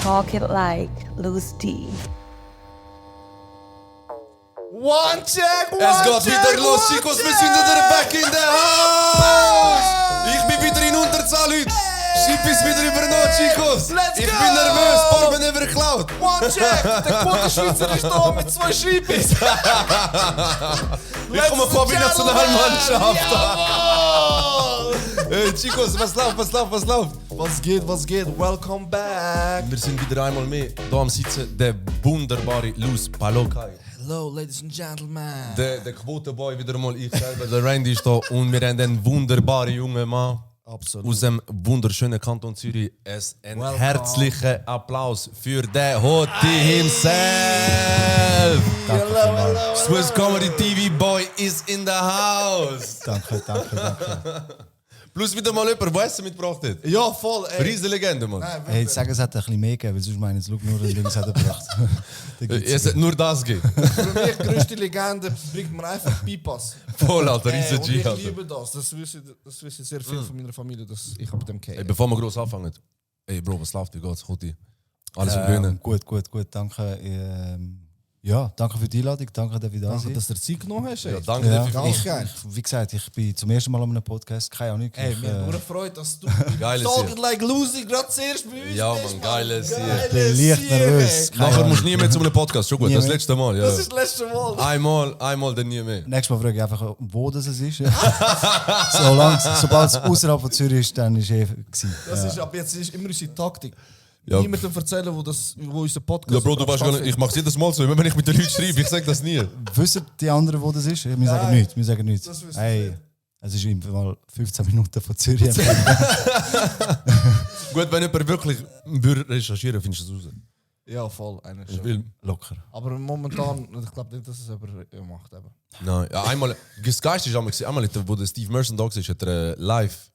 Talk it like Louis D. One check, one Es geht check, wieder los, one Chicos, wir check. sind wieder back in the house! Ich bin wieder in Unterzahl heute. Schieb ist wieder übernommen, Chicos. Let's Ich go! bin nervös, Porben haben wir geklaut. One check, der gute Schweizer ist da mit 2 Scheibis. Ich komme von der Nationalmannschaft. Jawohl! Hey, Chicos, was läuft? Was geht? Welcome back. Wir sind wieder einmal mehr hier am Sitzen, der wunderbare Luz Palokai. Hello, ladies and gentlemen. Der Quotenboy wieder mal, ich selber, der Randy ist da und wir haben einen wunderbaren jungen Mann. Absolut. Aus dem wunderschönen Kanton Zürich. Ein Welcome. herzlichen Applaus für den Hoti himself. Hello. Swiss Comedy TV Boy is in the house. Danke. Plus wieder mal jemand, der Essen mitgebracht hat. Ja, voll. Ey. Riesenlegende, Mann. Nein, Hey, jetzt sagen, es hat ein bisschen mehr gegeben, weil sonst meinen sie, schau nur, den Dings hat er gebracht. Es hat nur das gegeben. Für mich größte Legende bringt mir einfach Pipas. Voll, Alter, riesen Und G, ich Alter. liebe das. Das wissen sehr viele von meiner Familie, dass ich ab dem Ey, kenne. bevor wir groß anfangen. Ey, Bro, was läuft? Wie geht's? Hoti? Alles im Grünen? Gut, danke. Ja, danke für die Einladung, danke, dass ich da Danke, sein. dass du dir Zeit genommen hast. Ey. Ja, danke Ja, dir für Ganz geil. Wie gesagt, ich bin zum ersten Mal an einem Podcast, keine Ahnung. Hey, ich, mir hat nur gefreut, dass du Geiles Talk Sieg. It Like Lucy gerade zuerst bei uns Ja, bist, Mann, geiles Sieg. Ich bin leicht nervös. Nachher musst du nie mehr zu einem Podcast. Schon gut, Nie das mehr. letzte Mal. Ja. Das ist das letzte Mal. Einmal, dann nie mehr. Nächstes Mal frage ich einfach, wo das ist. Sobald es außerhalb von Zürich ist, dann ist gewesen. Das ist ab jetzt ist immer unsere Taktik. Ja. Niemandem erzählen, wo unser Podcast Ja, Bro, du weißt gar nicht, ich mache jedes Mal so, immer wenn ich mit den Leuten schreibe, ich sag das nie. Wissen die anderen, wo das ist? Wir sagen nichts. Das wissen Hey, es ist im Fall 15 Minuten von Zürich entfernt. Gut, wenn jemand wirklich würde recherchieren, findest du das raus. Ja, voll. Eigentlich Ich schon. will. Locker. Aber momentan, ich glaube nicht, dass es jemand macht. Eben. Nein, ja, einmal, das Geiste ist einmal, wo der Steve Merson da war, hat er live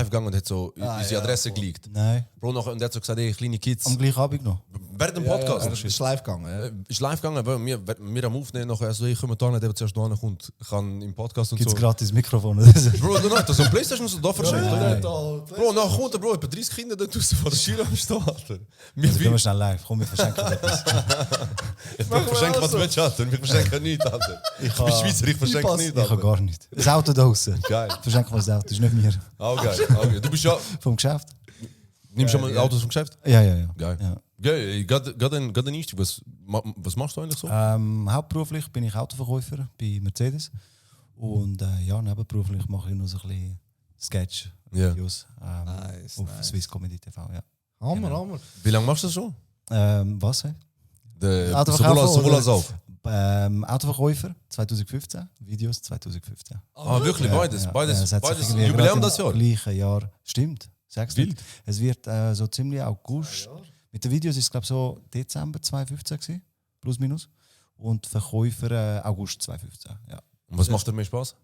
gegangen und hat so unsere Adresse voll. geleakt. Nein, Bro, nachher, und er hat so gesagt, ey, kleine Kids, am gleichen Abend noch. während dem Podcast. Ja, ist live gegangen. Ja. Ist live gegangen, weil wir am Aufnehmen nachher so, ich komme da nicht, der zuerst da kommt, kann im Podcast und Gibt es so. gratis Mikrofon? Oder so? Bro, du hast so ein Playstation so da verschenkt, oder? Bro, Bro, nachher kommt er, Bro, etwa 30 Kinder dort raus von der Schule am Stehen, Alter. Wir Also gehen wir schnell live. Komm, wir verschenken etwas. verschenken, was du willst, Alter. Wir verschenken nichts, Alter. Ich bin Schweizer, ich verschenke Pass. nichts, Ich habe Alter. gar nicht. Das Auto da draußen. Geil. Verschenken wir das Auto, das ist nicht mir. Auch geil. Du bist ja, Vom Geschäft? nimmst schon mal Autos vom Geschäft? Ja. Geil. Ja. Geil, gerade ein Einstieg. Was machst du eigentlich so? Hauptberuflich bin ich Autoverkäufer bei Mercedes. Und nebenberuflich mache ich noch so ein bisschen Sketch-Videos Nice, auf nice. Swiss Comedy TV. Ja. Hammer. Wie lange machst du das schon? Was? Sowohl als auch. Autoverkäufer 2015, Videos 2015. Ah, wirklich? Beides? es hat sich Beides irgendwie Jubiläum gerade das Jahr? im gleichen Jahr. Stimmt, sag's Wild. nicht. Es wird so ziemlich August. Mit den Videos ist es glaube so Dezember 2015 gewesen, plus minus. Und Verkäufer August 2015. Ja. Und was macht dir mehr Spaß?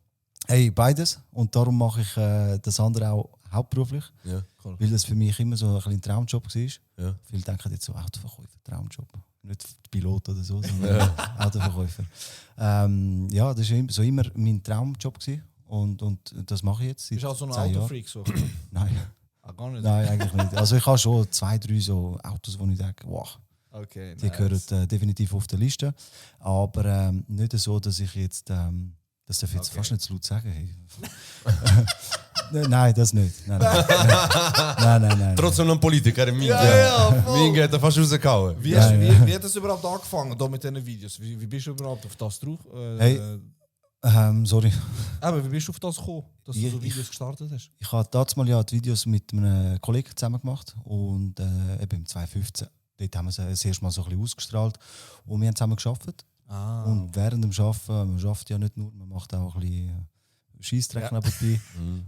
Hey, beides. Und darum mache ich das andere auch hauptberuflich. Ja. Weil das für mich immer so ein bisschen ein Traumjob war. Ja. Viele denken jetzt so Autoverkäufer, Traumjob. Nicht Pilot oder so, sondern Autoverkäufer. Das war so immer mein Traumjob gewesen. Und das mache ich jetzt seit Bist du auch so ein 10 Jahren. Autofreak? So? Nein, Gar nicht. nein, eigentlich nicht. Also ich habe schon 2, 3 so Autos, wo ich denke, wow, Okay, die gehören definitiv auf der Liste. Aber nicht so, dass ich jetzt, das darf ich jetzt fast nicht zu laut sagen. Hey. Nein, das nicht. Nein. Trotzdem noch ein Politiker, Minge. Ja, voll. Minge hat er fast rausgehauen. Wie hat das überhaupt angefangen da mit diesen Videos? Wie bist du überhaupt auf das drauf? Hey. Sorry. Aber wie bist du auf das gekommen, dass du so Ich- Videos gestartet hast? Ich habe damals mal die Videos mit einem Kollegen zusammen gemacht und eben im 2015. Dort haben wir sie das erste Mal so ein bisschen ausgestrahlt und wir haben zusammen gearbeitet. Und während dem Arbeiten, man arbeitet ja nicht nur, man macht auch ein bisschen Scheissdreck nebenbei.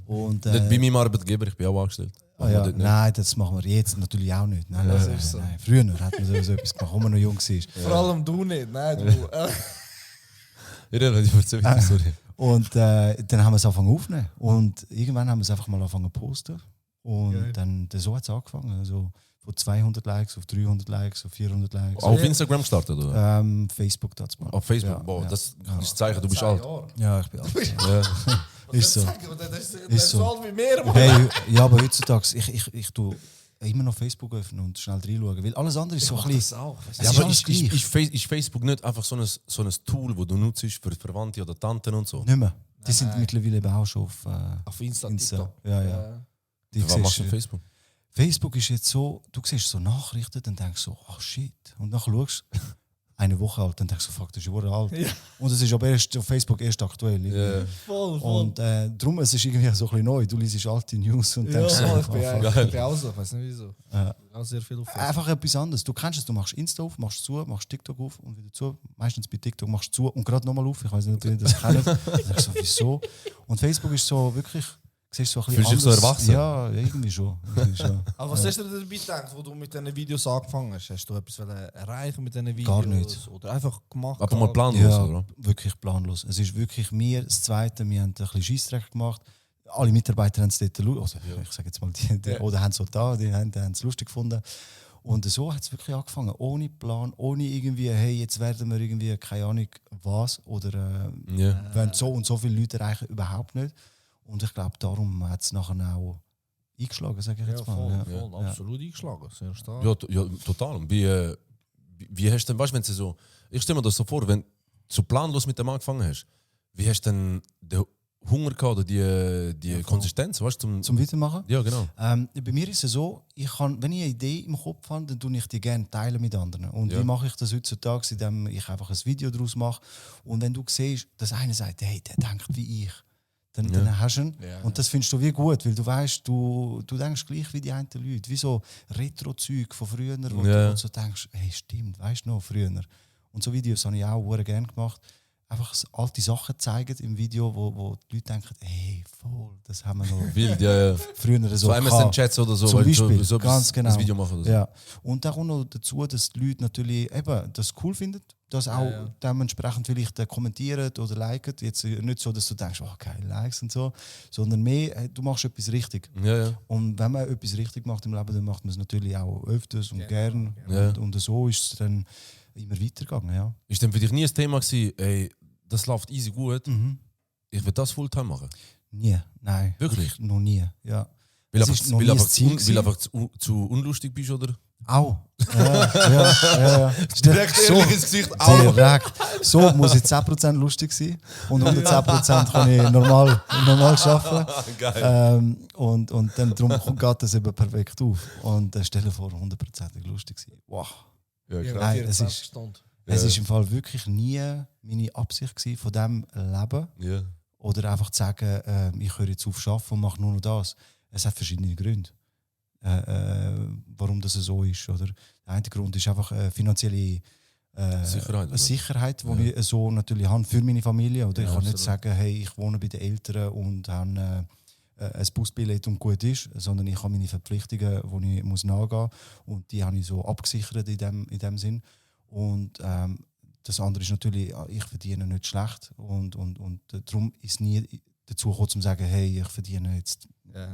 Und, Nicht bei meinem Arbeitgeber, ich bin auch angestellt. Dort nicht. nein, das machen wir jetzt natürlich auch nicht. Nein, das nein, ist so. nein. Früher hat man so etwas gemacht, als man noch jung war. Vor allem du nicht, nein, du. Ich erzähle weiter, sorry. Und dann haben wir es angefangen aufzunehmen. Und irgendwann haben wir es einfach mal angefangen zu posten. Und Geil. dann so hat es angefangen. Also von 200 Likes auf 300 Likes auf 400 Likes. Auf Instagram gestartet, oder? Facebook dazu mal. Auf Facebook? Ja, Boah, ja. das ist ein Zeichen, du bist alt. Ja, ich bin alt. Ja. Ist so. Das Ist ist so. so alt wie mehr, Mann. Hey, ja, aber heutzutage, ich tue immer noch Facebook öffnen und schnell reinschauen, weil alles andere ist so ein bisschen... auch. Es Ja, ist aber alles gleich. ist Facebook nicht einfach so ein Tool, das du nutzt für Verwandte oder Tanten und so? Nicht mehr. Die sind mittlerweile eben auch schon Auf Insta, Insta. TikTok. Ja, ja. Die Was machst siehst du auf du- Facebook? Facebook ist jetzt so, du siehst so Nachrichten, dann denkst du so, ach shit. Und dann schaust du, eine Woche alt, dann denkst du so, fuck, das ist verdammt alt. Ja. Und es ist aber erst auf Facebook erst aktuell. Ja. Voll. Und darum, es ist irgendwie so ein bisschen neu. Du liest alte News und Ja, denkst so, ich bin, ah, fuck. ich bin auch so, ich weiß nicht wieso. Auch sehr viel auf Facebook. Einfach etwas anderes. Du kennst es, du machst Insta auf, machst zu, machst TikTok auf und wieder zu. Meistens bei TikTok machst du zu und gerade nochmal auf. Ich weiß nicht, ob ihr das kennt. Dann denkst du so, wieso? Und Facebook ist so wirklich, siehst du so ein bisschen Fühlst du dich so anders. erwachsen? Ja, irgendwie schon. Aber was hast du dir dabei gedacht, wo du mit diesen Videos angefangen hast? Hast du etwas erreichen mit diesen Videos? Gar nicht. Oder einfach gemacht? Aber mal planlos, Ja, oder? wirklich planlos. Es ist wirklich mir das Zweite, wir haben ein bisschen Scheissdreck gemacht. Alle Mitarbeiter haben es dort also, ich sage jetzt mal, oder haben es auch da, die haben es lustig gefunden. Und so hat es wirklich angefangen, ohne Plan, ohne irgendwie, hey, jetzt werden wir irgendwie, keine Ahnung, was, oder Ja. wenn so und so viele Leute erreichen, überhaupt nicht. Und ich glaube, darum hat es nachher auch eingeschlagen, sage ich Ja, jetzt voll, mal. voll, absolut eingeschlagen. Sehr stark. Ja, total. Und wie hast du denn, weißt du, wenn du so, ich stelle mir das so vor, wenn du so planlos mit dem angefangen hast, wie hast du denn den Hunger gehabt oder die Konsistenz, weißt du, Zum Weitermachen? ja, genau. Bei mir ist es so, wenn ich eine Idee im Kopf habe, dann tue ich die gerne teilen mit anderen. Und Ja. wie mache ich das heutzutage, indem ich einfach ein Video daraus mache. Und wenn du siehst, dass einer sagt, hey, der denkt wie ich, dann hast du ihn. Ja. Und das findest du wie gut, weil du weißt, du denkst gleich wie die einen Leute, wie so Retro-Zeug von früher, wo Ja. du so denkst, hey, stimmt, weißt du noch, früher. Und so Videos habe ich auch sehr gerne gemacht. Einfach alte Sachen zeigen im Video, wo die Leute denken, hey, voll, das haben wir noch Wild, ja. früher so So gehabt. MSN-Chats oder so, Zum weil du Beispiel, so ganz genau. ein Video machen oder so. Ja. Und da kommt noch dazu, dass die Leute natürlich eben das cool finden, das auch dementsprechend vielleicht kommentieren oder liken. Jetzt nicht so, dass du denkst, oh, geil, Likes und so, sondern mehr, du machst etwas richtig. Ja, ja. Und wenn man etwas richtig macht im Leben, dann macht man es natürlich auch öfters und gern. Ja. Und so ist es dann immer weitergegangen. Ja. Ist denn für dich nie ein Thema gewesen, ey, das läuft easy gut, ich will das Fulltime machen? Nie, nein. Wirklich? Noch nie, ja. Weil Es einfach, ist noch weil nie einfach, das Ziel weil gewesen. einfach zu unlustig bist, oder? Auch. Ja. Direkt So. ehrlich ins Gesicht, au! Direkt. So muss ich 10% lustig sein und 110% kann ich normal arbeiten. Geil. Und dann darum geht das eben perfekt auf. Und stell dir vor, 100% lustig sein. Wow. Ja, Ja, klar. Nein, 24 es ist- Stunden. Es ist im Fall wirklich nie meine Absicht gewesen, von diesem Leben Ja. oder einfach zu sagen, ich höre jetzt auf arbeiten und mache nur noch das. Es hat verschiedene Gründe, warum das so ist. Oder? Der eine Grund ist einfach finanzielle Sicherheit, oder? Sicherheit, die ich so natürlich habe für meine Familie. Oder ich kann nicht absolut. sagen, hey, ich wohne bei den Eltern und habe ein Busbillett und gut ist, sondern ich habe meine Verpflichtungen, die ich muss nachgehen muss. Und die habe ich so abgesichert in dem Sinn. Und das andere ist natürlich, ich verdiene nicht schlecht. Und darum ist es nie dazu gekommen, zu sagen, hey, ich verdiene jetzt,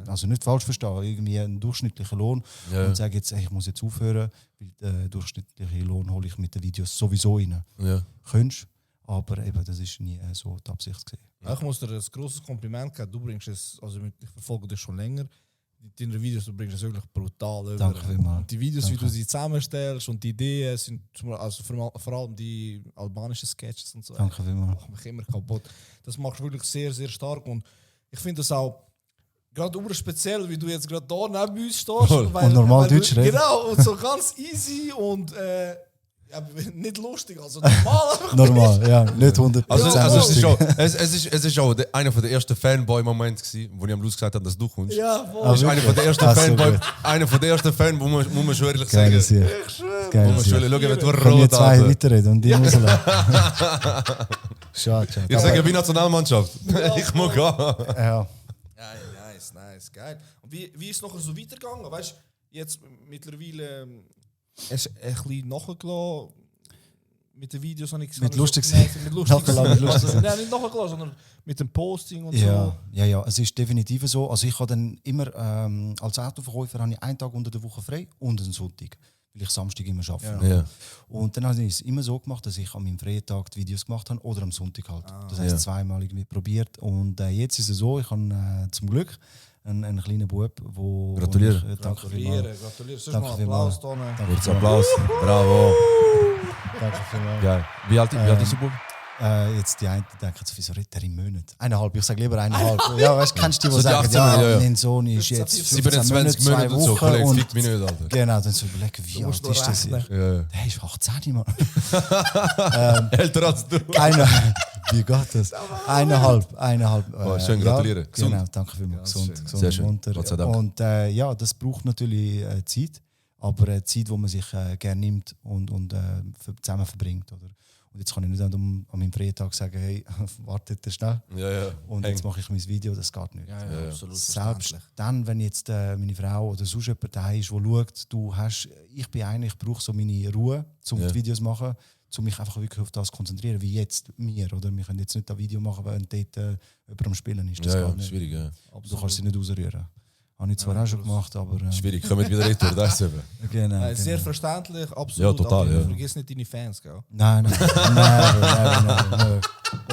also nicht falsch verstehen, irgendwie einen durchschnittlichen Lohn Ja. und sage jetzt, hey, ich muss jetzt aufhören, weil den durchschnittlichen Lohn hole ich mit den Videos sowieso rein. Ja. Könntest, aber eben, das ist nie so die Absicht gewesen. Ich muss dir ein grosses Kompliment geben. Du bringst es, also ich verfolge dich schon länger. Deine Videos, du bringst es wirklich brutal über. Danke vielmals. Und die Videos, wie Danke. du sie zusammenstellst und die Ideen sind, also vor allem die albanischen Sketches und so. Danke vielmals. Macht mich immer kaputt. Das machst du wirklich sehr, sehr stark. Und ich finde das auch gerade speziell, wie du jetzt gerade da neben uns stehst. Voll. Und normal du- Deutsch reden. Genau, und so ganz easy und ja, nicht lustig, also normal. einfach Normal, ja, nicht 100%. Also, Ja, also voll. es ist auch einer der ersten Fanboy-Momente gewesen, wo ich am Schluss gesagt habe, dass du kommst. Ja, voll. Das ist Ah, einer wirklich? der ersten Ah, so Fanboy, gut. einer der ersten Fan, muss man schon ehrlich Geil, sagen. sehr. Ich schwöre. Geil, Muss man schon sehr. schauen, wenn du Können wir rot zwei hast. weiterreden und die rauslassen? Schade. Ich sage wie Nationalmannschaft. Ich muss gehen. Ja. Nice, geil. Und wie ist es nachher so weitergegangen? Weißt du, jetzt mittlerweile hast du ein bisschen nachgelassen mit den Videos, habe ich gesagt. Mit lustig Nein, sein. mit lustig Nachgelassen, mit lustig Also, nein, nicht nachgelassen, sondern mit dem Posting und so. Ja, es ist definitiv so. Also ich habe dann immer als Autoverkäufer habe ich einen Tag unter der Woche frei und einen Sonntag. weil ich Samstag immer arbeite. Ja. Und dann habe ich es immer so gemacht, dass ich an meinem Freitag die Videos gemacht habe oder am Sonntag halt. Das heisst, zweimal irgendwie probiert. Und jetzt ist es so, ich habe zum Glück einen kleinen Bub, wo... Gratuliere. Danke vielmals. Gratuliere. Sonst Danke mal vielmals. Applaus, Donne. Kurz Applaus. Bravo. Danke vielmals. Geil. Wie alt ist der Bub? Jetzt die einen denken jetzt, wieso redet er in Monaten? 1,5, ich sage lieber 1,5. Ja, weißt du, kennst du die, die So die sagen, 18, ja, ja. mein Sohn ist jetzt 27 Monate und so, Kollege, und fickt mich nicht, Alter. genau, dann so überlegen, wie alt musst noch ist das? rechnen. Ja. Der ist 18, Mann. Älter als du. Wie geht das? 1,5. Oh, schön, gratuliere. Ja, Gesund. genau, danke vielmals. Gesund, Sehr gesund schön. munter. Gott sei Dank. Und ja, das braucht natürlich Zeit, aber Zeit, die man sich gerne nimmt und zusammen verbringt. Oder? Und jetzt kann ich nicht an meinem Freitag sagen, hey, wartet schnell. Ja. Und jetzt mache ich mein Video, das geht nicht. Ja, absolut. Selbst dann, wenn jetzt meine Frau oder sonst jemand da ist, der schaut, ich bin einer, ich brauche so meine Ruhe, um die Videos zu machen, um mich einfach wirklich auf das zu konzentrieren, wie jetzt mir. Oder? Wir können jetzt nicht ein Video machen, wenn dort jemand am Spielen ist. Das Ja, geht nicht. schwierig, ja. Du kannst sie nicht ausrühren. Habe ich zwar auch schon gemacht, aber... Schwierig, kommen wieder retour, das ist eben. Genau, Sehr genau. verständlich, absolut. Ja, total, aber ja. vergiss nicht deine Fans, gell? Nein.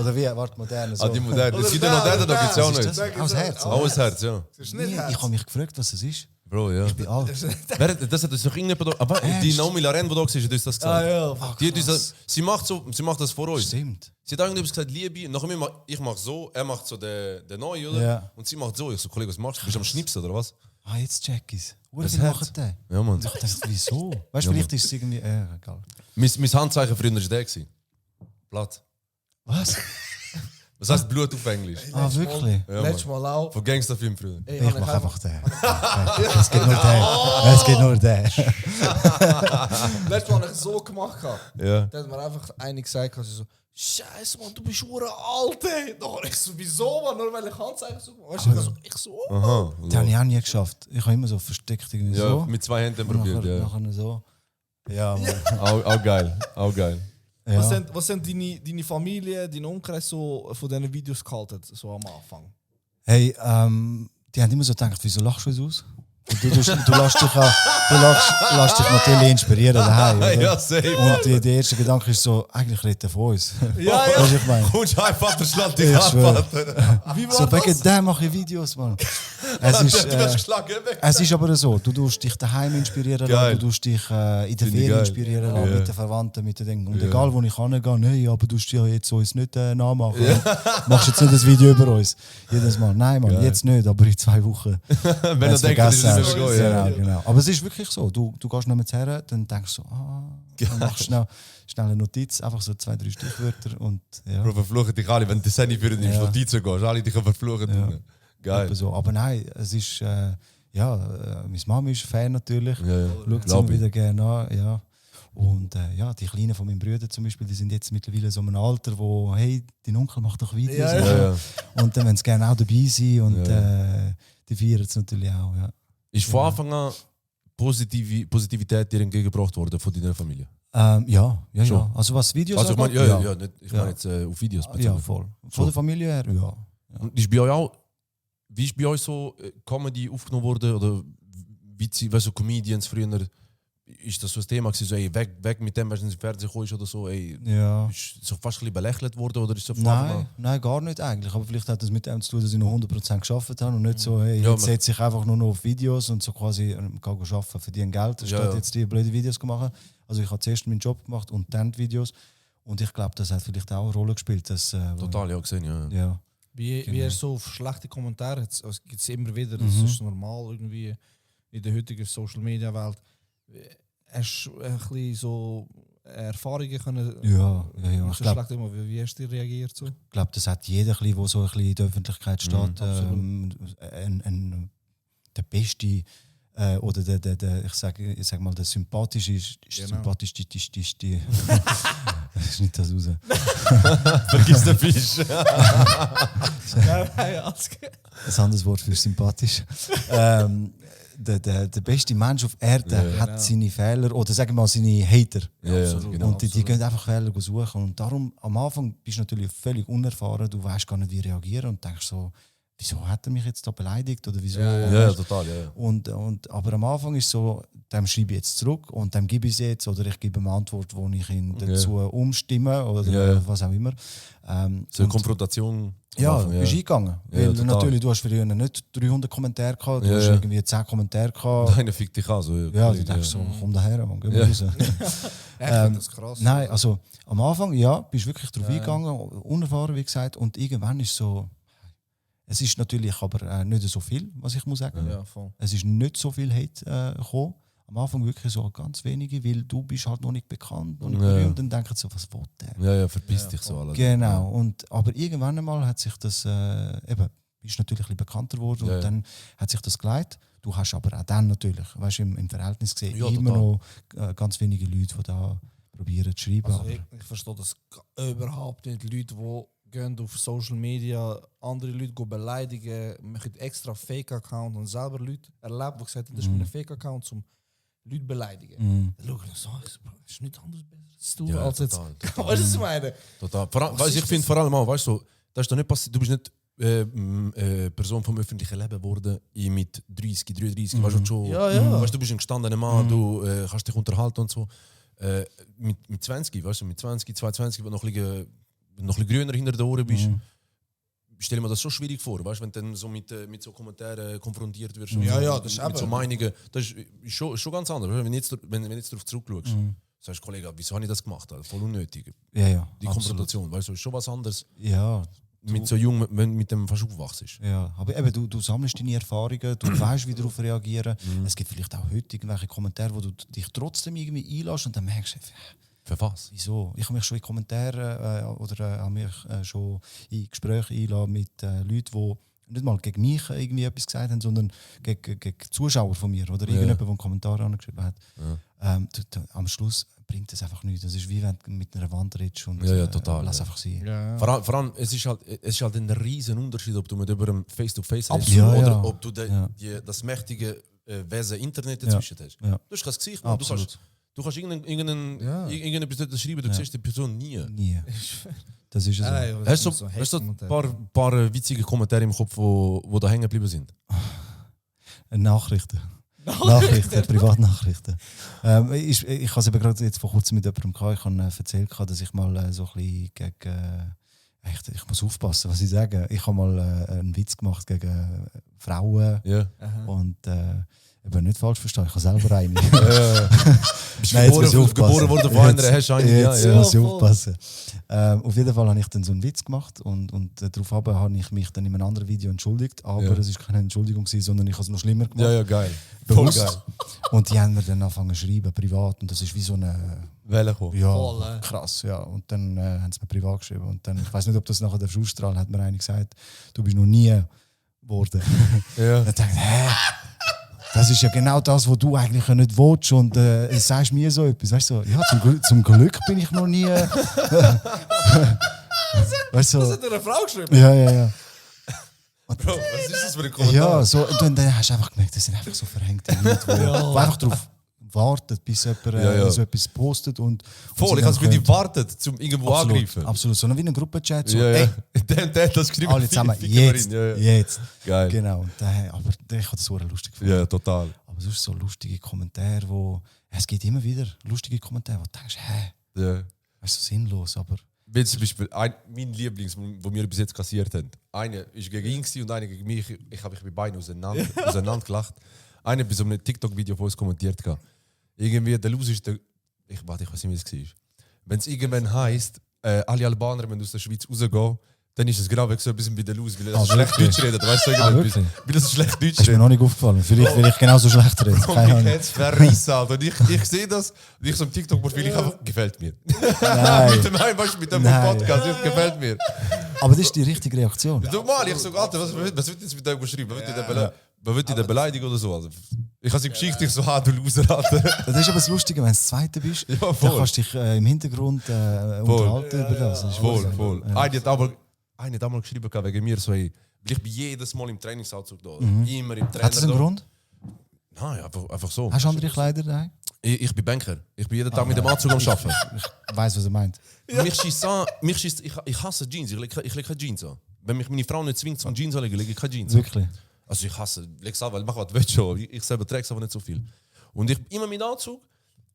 Oder wie? Warte, moderne. So. Ah, die Moderne. Das gibt ja noch den, da gibt es ja auch nicht. Aus Herz. Auch ein Herz, ja. Das ist Nee, nicht ich habe mich gefragt, was es ist. Bro, ja. Ich bin alt. Das hat uns doch irgendjemand... Aber die Naomi Laren, die da war, hat uns das gesagt. ja. Die hat uns das, sie macht das vor uns. Stimmt. Sie hat irgendwas gesagt, Liebe, nachher ich mach so, er macht so den Neuen, oder? Ja. Und sie macht so. Ich so, Kollege, was machst du? Bist du am Schnipsen, oder was? Ah, jetzt check ich's. Das Wie Herz. machen den? Ja, Mann. Und ich dachte, wieso? Weißt du, vielleicht ist es irgendwie... egal. Mein Handzeichen früher war der. Blatt. Was? Was heißt Blut auf Englisch? Ah, wirklich? Ja, Letztes Mann. Mal auch. Von Gangsterfilm früher. Ey, Ich mache einfach den. Es geht nur den. Es geht nur den. Letztes Mal habe ich so gemacht. Ja. Da hat mir einfach einer gesagt, also so, Scheiße, Mann, du bist hure alt, ey. Doch, ich so, wieso, Mann? Nur weil ich Handzeichen so gemacht habe. Weißt du, ich so, oh. Aha. Das habe ich auch nie geschafft. Ich habe immer so versteckt irgendwie Ja, so. mit 2 Händen Und probiert, ja. nachher so. Ja, Mann. Auch geil, auch geil. Ja. Was sind deine Familie, dein Umkreis so von diesen Videos gehalten, so am Anfang? Hey, die haben immer so gedacht, wieso lachst du uns aus? Und du lässt dich natürlich inspirieren daheim, oder? Ja, safe. Und der erste Gedanke ist so, eigentlich redet er von uns. Ja, ja. Weißt du, was ich meine? Kommst du einfach, der schlägt dich Ich ab, schwöre. Alter. Wie war So, das? wegen dem mache ich Videos, Mann. Es ist, Du wirst geschlagen, weg. es ist aber so, du tust dich daheim inspirieren Geil. lassen, du tust dich in der Finde ich Ferien geil. inspirieren lassen, Ja. mit den Verwandten, mit den Dingen. Und Ja. egal, wo ich hingehe, nee, aber du musst ja jetzt uns nicht nachmachen. Machst jetzt nicht ein Video über uns. Jedes Mal. Nein, Mann, Geil. jetzt nicht, aber in 2 Wochen. Wenn Wenn's du denkst, das ist vergessen nicht hast. mehr gehen. Ja. Genau. Aber es ist wirklich so, du gehst noch mit her, dann denkst du so, dann machst du schnell eine Notiz, einfach so 2, 3 Stichwörter und ja. Bro, verfluchen dich alle, wenn du das Handy für die Ja. Notizen gehst. Alle dich verfluchen. Ja. Geil. Etwa so. Aber nein, es ist, meine Mama ist Fan natürlich. Ja, ja. Schaut sie Glaub immer ich. wieder gerne an, ja. Und die Kleinen von meinen Brüdern zum Beispiel, die sind jetzt mittlerweile so in einem Alter, wo, hey, dein Onkel macht doch Videos. Ja, und Ja, so. ja. Und dann wollen sie gerne auch dabei sein und Ja. die feiern es natürlich auch, ja. Ist von Anfang an Positivität dir entgegengebracht worden von deiner Familie? Ja. Schon. Also was Videos Also ich meine, angeht, ja, nicht, ich Ja. meine jetzt auf Videos bezogen. ja, voll. Von der Familie her, ja. Und ist bei euch auch, wie ist bei euch so Comedy aufgenommen worden? Oder wie so Comedians früher, ist das so ein Thema gewesen, so, ey, weg mit dem, wenn du ins Fernsehen kommst oder so, ey, Ja. ist so fast ein bisschen belächelt worden oder ist so von Anfang an? Nein, gar nicht eigentlich. Aber vielleicht hat das mit dem zu tun, dass ich noch 100% geschafft habe und nicht so, hey, Ja, jetzt man- setze ich einfach nur noch auf Videos und so quasi kann arbeiten, verdienen Geld, statt Ja. jetzt die blöden Videos zu machen. Also ich habe zuerst meinen Job gemacht und dann die Videos. Und ich glaube, das hat vielleicht auch eine Rolle gespielt. Dass, Total, ja, gesehen, ja. Ja. Wie Genau. er so auf schlechte Kommentare, es gibt es immer wieder, das ist normal irgendwie in der heutigen Social-Media-Welt. Hast du ein bisschen so Erfahrungen können? Ja. mit Ich so glaube, schlechten Emotionen? Wie hast du reagiert? So? das hat jeder, der so ein bisschen in der Öffentlichkeit steht. absolut. Der Beste oder der ich sag mal, der Sympathischste ist Genau. sympathischste. Das ist nicht das raus. Vergiss den Fisch. Nein, alles gut. Ein anderes Wort für sympathisch. Der beste Mensch auf Erde Ja, hat seine Fehler oder sagen wir mal seine Hater. Ja, genau. Und die gehen einfach Fehler suchen. Und darum, am Anfang bist du natürlich völlig unerfahren, du weißt gar nicht, wie reagieren und denkst so, wieso hat er mich jetzt da beleidigt oder wieso? Ja, total, ja. Aber am Anfang ist so, dem schreibe ich jetzt zurück und dem gebe ich es jetzt oder ich gebe eine Antwort, wo ich ihn dazu umstimme oder was auch immer. So eine Konfrontation. Ja, machen, bist eingegangen. Weil total. natürlich, du hast früher nicht 300 Kommentare gehabt, du hast irgendwie 10 Kommentare gehabt. Einer fickt dich an. So, Ja, du denkst so, komm daher, Mann, geh mal raus. Ich finde das krass. Nein, also am Anfang, ja, bist wirklich drauf eingegangen, unerfahren, wie gesagt, und irgendwann ist so, es ist natürlich aber nicht so viel, was ich muss sagen. Ja, voll. Es ist nicht so viel Hate gekommen. Am Anfang wirklich so ganz wenige, weil du bist halt noch nicht bekannt, noch nicht berühmt, und dann denken sie so, was will der? Ja, verpiss dich so alles. Genau, aber irgendwann einmal hat sich das, eben, ist natürlich ein bisschen bekannter geworden und dann hat sich das geleitet. Du hast aber auch dann natürlich, weißt du, im Verhältnis gesehen, immer noch ganz wenige Leute, die da probieren zu schreiben. Also ich verstehe das überhaupt nicht. Leute, die gehen auf Social Media, andere Leute gehen beleidigen, machen extra Fake-Account und selber Leute erlebt, die gesagt haben, das ist mein Fake-Account, um Leute beleidigen. Dann schaue ich so, das ist nicht anders besser zu tun, als jetzt. Total. Weißt du, was ich meine? Total. Weißt, ich finde vor allem auch, weißt du, das ist doch nicht passiert, du bist nicht Person vom öffentlichen Leben geworden mit 30, 33, weißt du, schon, weißt, du bist ein gestandener Mann, du kannst dich unterhalten und so. Mit 20, weißt du, mit 20, 22, wenn du noch ein bisschen grüner hinter den Ohren bist, stelle mir das schon schwierig vor, weißt, wenn du dann so mit so Kommentaren konfrontiert wirst. Ja, und ja, das ist mit so eben. Meinungen. Das ist schon ganz anders. Wenn du jetzt darauf zurückschaust, sagst du, Kollege, wieso habe ich das gemacht? Alter? Voll unnötig. Ja, Die absolut. Konfrontation, weißt du, ist schon was anderes. Ja, Mit so jung, wenn du mit dem fast aufwachst. ja, aber eben, du sammelst deine Erfahrungen, du weißt, wie darauf reagieren. Es gibt vielleicht auch heute irgendwelche Kommentare, wo du dich trotzdem irgendwie einlässt und dann merkst du, Für was? wieso? Ich habe mich schon in Kommentare oder habe mich schon in Gespräche einlassen mit Leuten, die nicht mal gegen mich irgendwie etwas gesagt haben, sondern gegen Zuschauer von mir oder irgendjemand, der einen Kommentar angeschrieben hat. Am Schluss bringt das einfach nichts. Das ist wie wenn du mit einer Wand redest und total, lass einfach sein. Ja. Vor allem, es ist halt ein riesen Unterschied, ob du mit über einem Face-to-Face redest Absolut. oder Ja, ob du das mächtige Wesen Internet dazwischen hast. Ja. Du hast kein Gesicht, man. Du kannst irgendetwas dort schreiben, du siehst die Person nie. Nie. Das ist es. So. Hast du ein paar witzige Kommentare im Kopf, wo da hängen geblieben sind? Nachrichten. Nachrichten, Privatnachrichten. Ich habe es eben gerade jetzt vor kurzem mit jemandem gehabt. Ich habe erzählt, dass ich mal so ein bisschen gegen... Ich muss aufpassen, was ich sage. Ich habe mal einen Witz gemacht gegen Frauen. Ja. Und eben nicht falsch verstehen, ich habe selber eine. Bist Nein, jetzt muss ich aufpassen. geboren worden von einer, hast du eine. Jetzt Ja. muss ich aufpassen. Auf jeden Fall habe ich dann so einen Witz gemacht und daraufhin habe ich mich dann in einem anderen Video entschuldigt. Aber es war keine Entschuldigung, sondern ich habe es noch schlimmer gemacht. Ja, geil. Bewusst. Voll geil. Und die haben mir dann angefangen zu schreiben, privat. Und das ist wie so eine... Welle kommen. Ja, Voll, krass, ja. Und dann haben sie mir privat geschrieben. Und dann, ich weiß nicht, ob das nachher der ausstrahlen, hat mir einer gesagt, du bist noch nie geworden. Ja. Dann dachte ich, das ist ja genau das, was du eigentlich nicht willst. Und sagst mir so etwas. Weißt du, so, ja, zum Glück bin ich noch nie. Weißt du, Das so, hat eine Frau geschrieben. ja. Bro, was ist das für ein Kommentar? Ja, so, und dann hast du einfach gemerkt, das sind einfach so verhängte Leute, die einfach darauf warten, bis jemand so etwas postet. Und Voll, ich habe es für die wartet, um irgendwo angreifen. Absolut, so wie in einem Gruppenchat. So, Ja, ey, der hat das geschrieben. alle zusammen, Fickerin. jetzt. Geil. Genau, und aber ich habe das so lustig gefunden. Ja, total. Aber sonst so lustige Kommentare, es gibt immer wieder lustige Kommentare, wo du denkst, Ja. das ist so sinnlos, aber... Wie zum Beispiel mein Lieblings, wo wir bis jetzt kassiert haben. Einer war gegen ihn und einer gegen mich. Ich habe mich bei beiden auseinander gelacht. Einer bei so einem TikTok-Video von uns kommentiert. Irgendwie, der Los ist der. Ich weiß nicht, wie es war. Wenn es irgendwann heisst, alle Albaner müssen aus der Schweiz rausgehen, dann ist es genau so ein bisschen wie der Los, weil er so schlecht Deutsch redet. Weißt du, wirklich? weil er so schlecht Deutsch Das ist mir redet. noch nicht aufgefallen. Vielleicht will ich genauso schlecht reden. Und Keine mich Ahnung. hat's verrissen, Alter. Und ich sehe das, und ich so im TikTok-Profil, ich einfach, gefällt mir. Nein. mit dem Nein. Podcast, das gefällt mir. Aber das ist die richtige Reaktion. Normal, ich so, Alter, was wird jetzt mit dem geschrieben? Man wird in beleidigen oder so. Also, ich habe die Geschichte, ich so, du Loser, Alter. Das ist aber das Lustige, wenn du das Zweite bist, Ja, dann voll. kannst du dich im Hintergrund unterhalten über das. Das ist Voll, voll. voll. Einer hat einmal geschrieben wegen mir, so, hey, weil ich bin jedes Mal im Trainingsanzug da. Immer im Trainer. Hat das einen da. Grund? Nein, einfach so. Hast du andere Kleider daheim? Ich bin Banker. Ich bin jeden Tag mit dem Anzug am Arbeiten. Ich weiss, was er meint. Mich schießt an, ich hasse Jeans, ich lege keine Jeans an. Wenn mich meine Frau nicht zwingt zum Jeans anlegen, lege ich keine Jeans an. Wirklich? Also ich hasse, leg's an, weil mach was du willst schon. Ich selber trage es aber nicht so viel. Und ich immer mit Anzug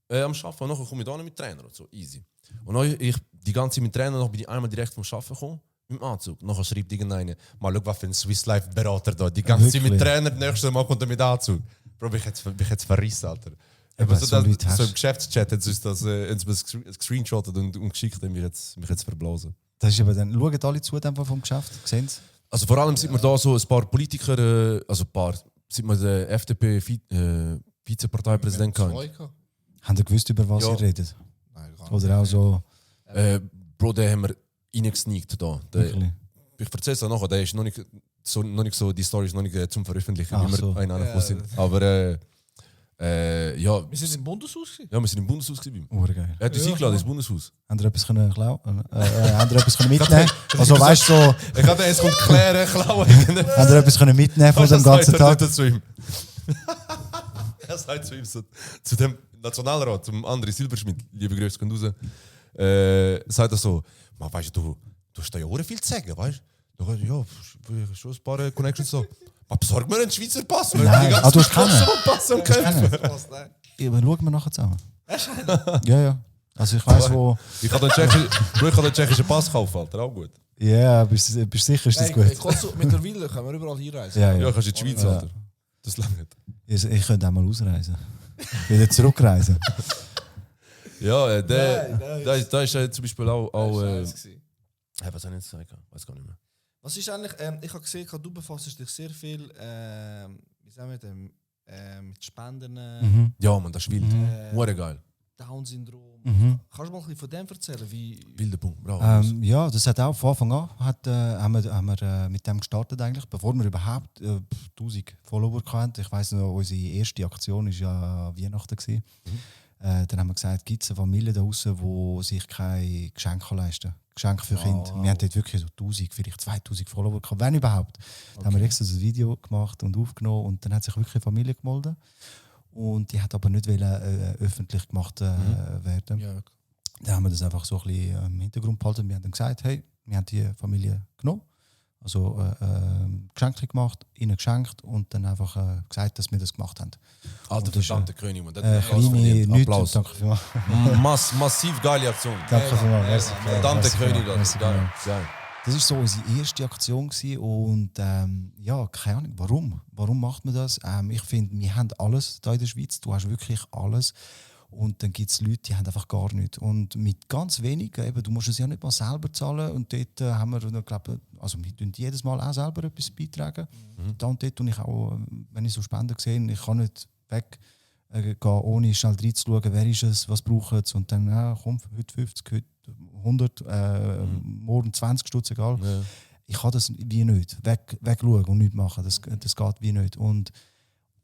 am Arbeiten und nachher komme ich da mit Trainer und so, easy. Und dann ich die ganze Zeit mit Trainer, noch bin ich einmal direkt vom Arbeiten gekommen, mit dem Anzug. Nachher schreibt irgendeiner, mal schau, was für ein Swiss Life Berater da, die ganze Zeit mit Wirklich? Trainer, nächstes Mal kommt er mit Anzug. Bro, ich hätte es verrissen, Alter. Eben, Aber so, so Leute so im hast. Geschäftschat hat sie uns das gescreenshottet und geschickt und mich jetzt verblasen. Das ist eben dann, schauen alle zu dem vom Geschäft, sehen sie? Also vor allem sieht man da so ein paar Politiker, also ein paar, sieht man den FDP-Vizeparteipräsident hatten. Haben ihr gewusst, über was Ja. ihr redet? Nein, gar nicht. Oder auch so, Bro, den haben wir reingesneakt da. wirklich? Ich erzähle es auch nachher, der ist noch nicht so, die Story ist noch nicht zum Veröffentlichen, Ach wie wir so. einer sind. Aber ja, Wir sind im Bundeshaus gewesen. ja, wir sind im Bundeshaus gewesen. Urgeil. Er hat uns eingeladen ins Bundeshaus. Haben ihr etwas können klauen? Haben ihr etwas können mitnehmen? Also weißt du, so, Ich habe jetzt kommt klären, klauen. haben ihr etwas können mitnehmen von dem ganzen Tag? Zu ihm. Er sagt zu ihm, so, zu dem Nationalrat, zum André Silberschmidt, liebe Grüße, kommt raus, sagt er so, man, weißt du hast da ja auch viel zu sagen, weißt du? Ja, schon ein paar Connections so. Man besorgt mir einen Schweizer Pass, weil Nein, die ganze ah, du hast Zeit keinen? so einen Pass am Kämpfen. Ja, aber schauen wir nachher zusammen. Ja, ja. Also ich weiss, wo... Ich kann den tschechischen Pass kaufen, Alter, auch gut. Ja, bist du sicher, ist das gut? Mittlerweile können wir überall hinreisen. Ja, Ja, ja. kannst du in die Schweiz, Ja. Alter. Das lange nicht. Ich könnte auch mal ausreisen. Wieder zurückreisen. Ja, Nein. da ist zum Beispiel auch Was was soll ich jetzt sagen? Weiß gar nicht mehr. ist eigentlich, ich habe gesehen, du befasst dich sehr viel wie sagen wir dem, mit Spenden, Mhm. Ja, man, das ist wild. Hure geil. Down-Syndrom. Mhm. Kannst du mal ein bisschen von dem erzählen? Wie, Wilder Punkt, bravo. Ja, das hat auch von Anfang an haben wir mit dem gestartet eigentlich, bevor wir überhaupt 1000 Follower hatten. Ich weiss noch, unsere erste Aktion war ja Weihnachten gewesen. Dann haben wir gesagt, gibt es eine Familie da draußen, die sich keine Geschenke leisten kann. Geschenke für Kinder. Wir haben dort wirklich so 1000, vielleicht 2000 Follower gehabt, wenn überhaupt. Dann haben wir extra so ein Video gemacht und aufgenommen und dann hat sich wirklich eine Familie gemeldet. Und die hat aber nicht öffentlich gemacht werden. ja, Dann haben wir das einfach so ein bisschen im Hintergrund behalten. Wir haben dann gesagt, hey, wir haben die Familie genommen, also Geschenke gemacht, ihnen geschenkt und dann einfach gesagt, dass wir das gemacht haben. Alter, und das ist, verdammte König, man. Das Kleine verdient. nichts. Applaus. Danke vielmals. Massiv geile Aktion. Danke vielmals. Merci. Verdammte Merci König, vielmals. das ist geil. Merci Geil. Das war so unsere erste Aktion gewesen und ja, keine Ahnung, warum? Warum macht man das? Ich finde, wir haben alles hier in der Schweiz, du hast wirklich alles und dann gibt es Leute, die haben einfach gar nichts und mit ganz wenig, eben, du musst es ja nicht mal selber zahlen und dort haben wir, ich glaube, also wir tun jedes Mal auch selber etwas beitragen. Da und dort tue ich auch, wenn ich so Spenden sehe, ich kann nicht weg gehen, ohne schnell reinzuschauen, wer ist es, was braucht es und dann, komm, heute 50, heute 100, morgen 20 Stutz, egal. Ja. Ich kann das wie nicht. Wegschauen und nichts machen, das geht wie nicht. Und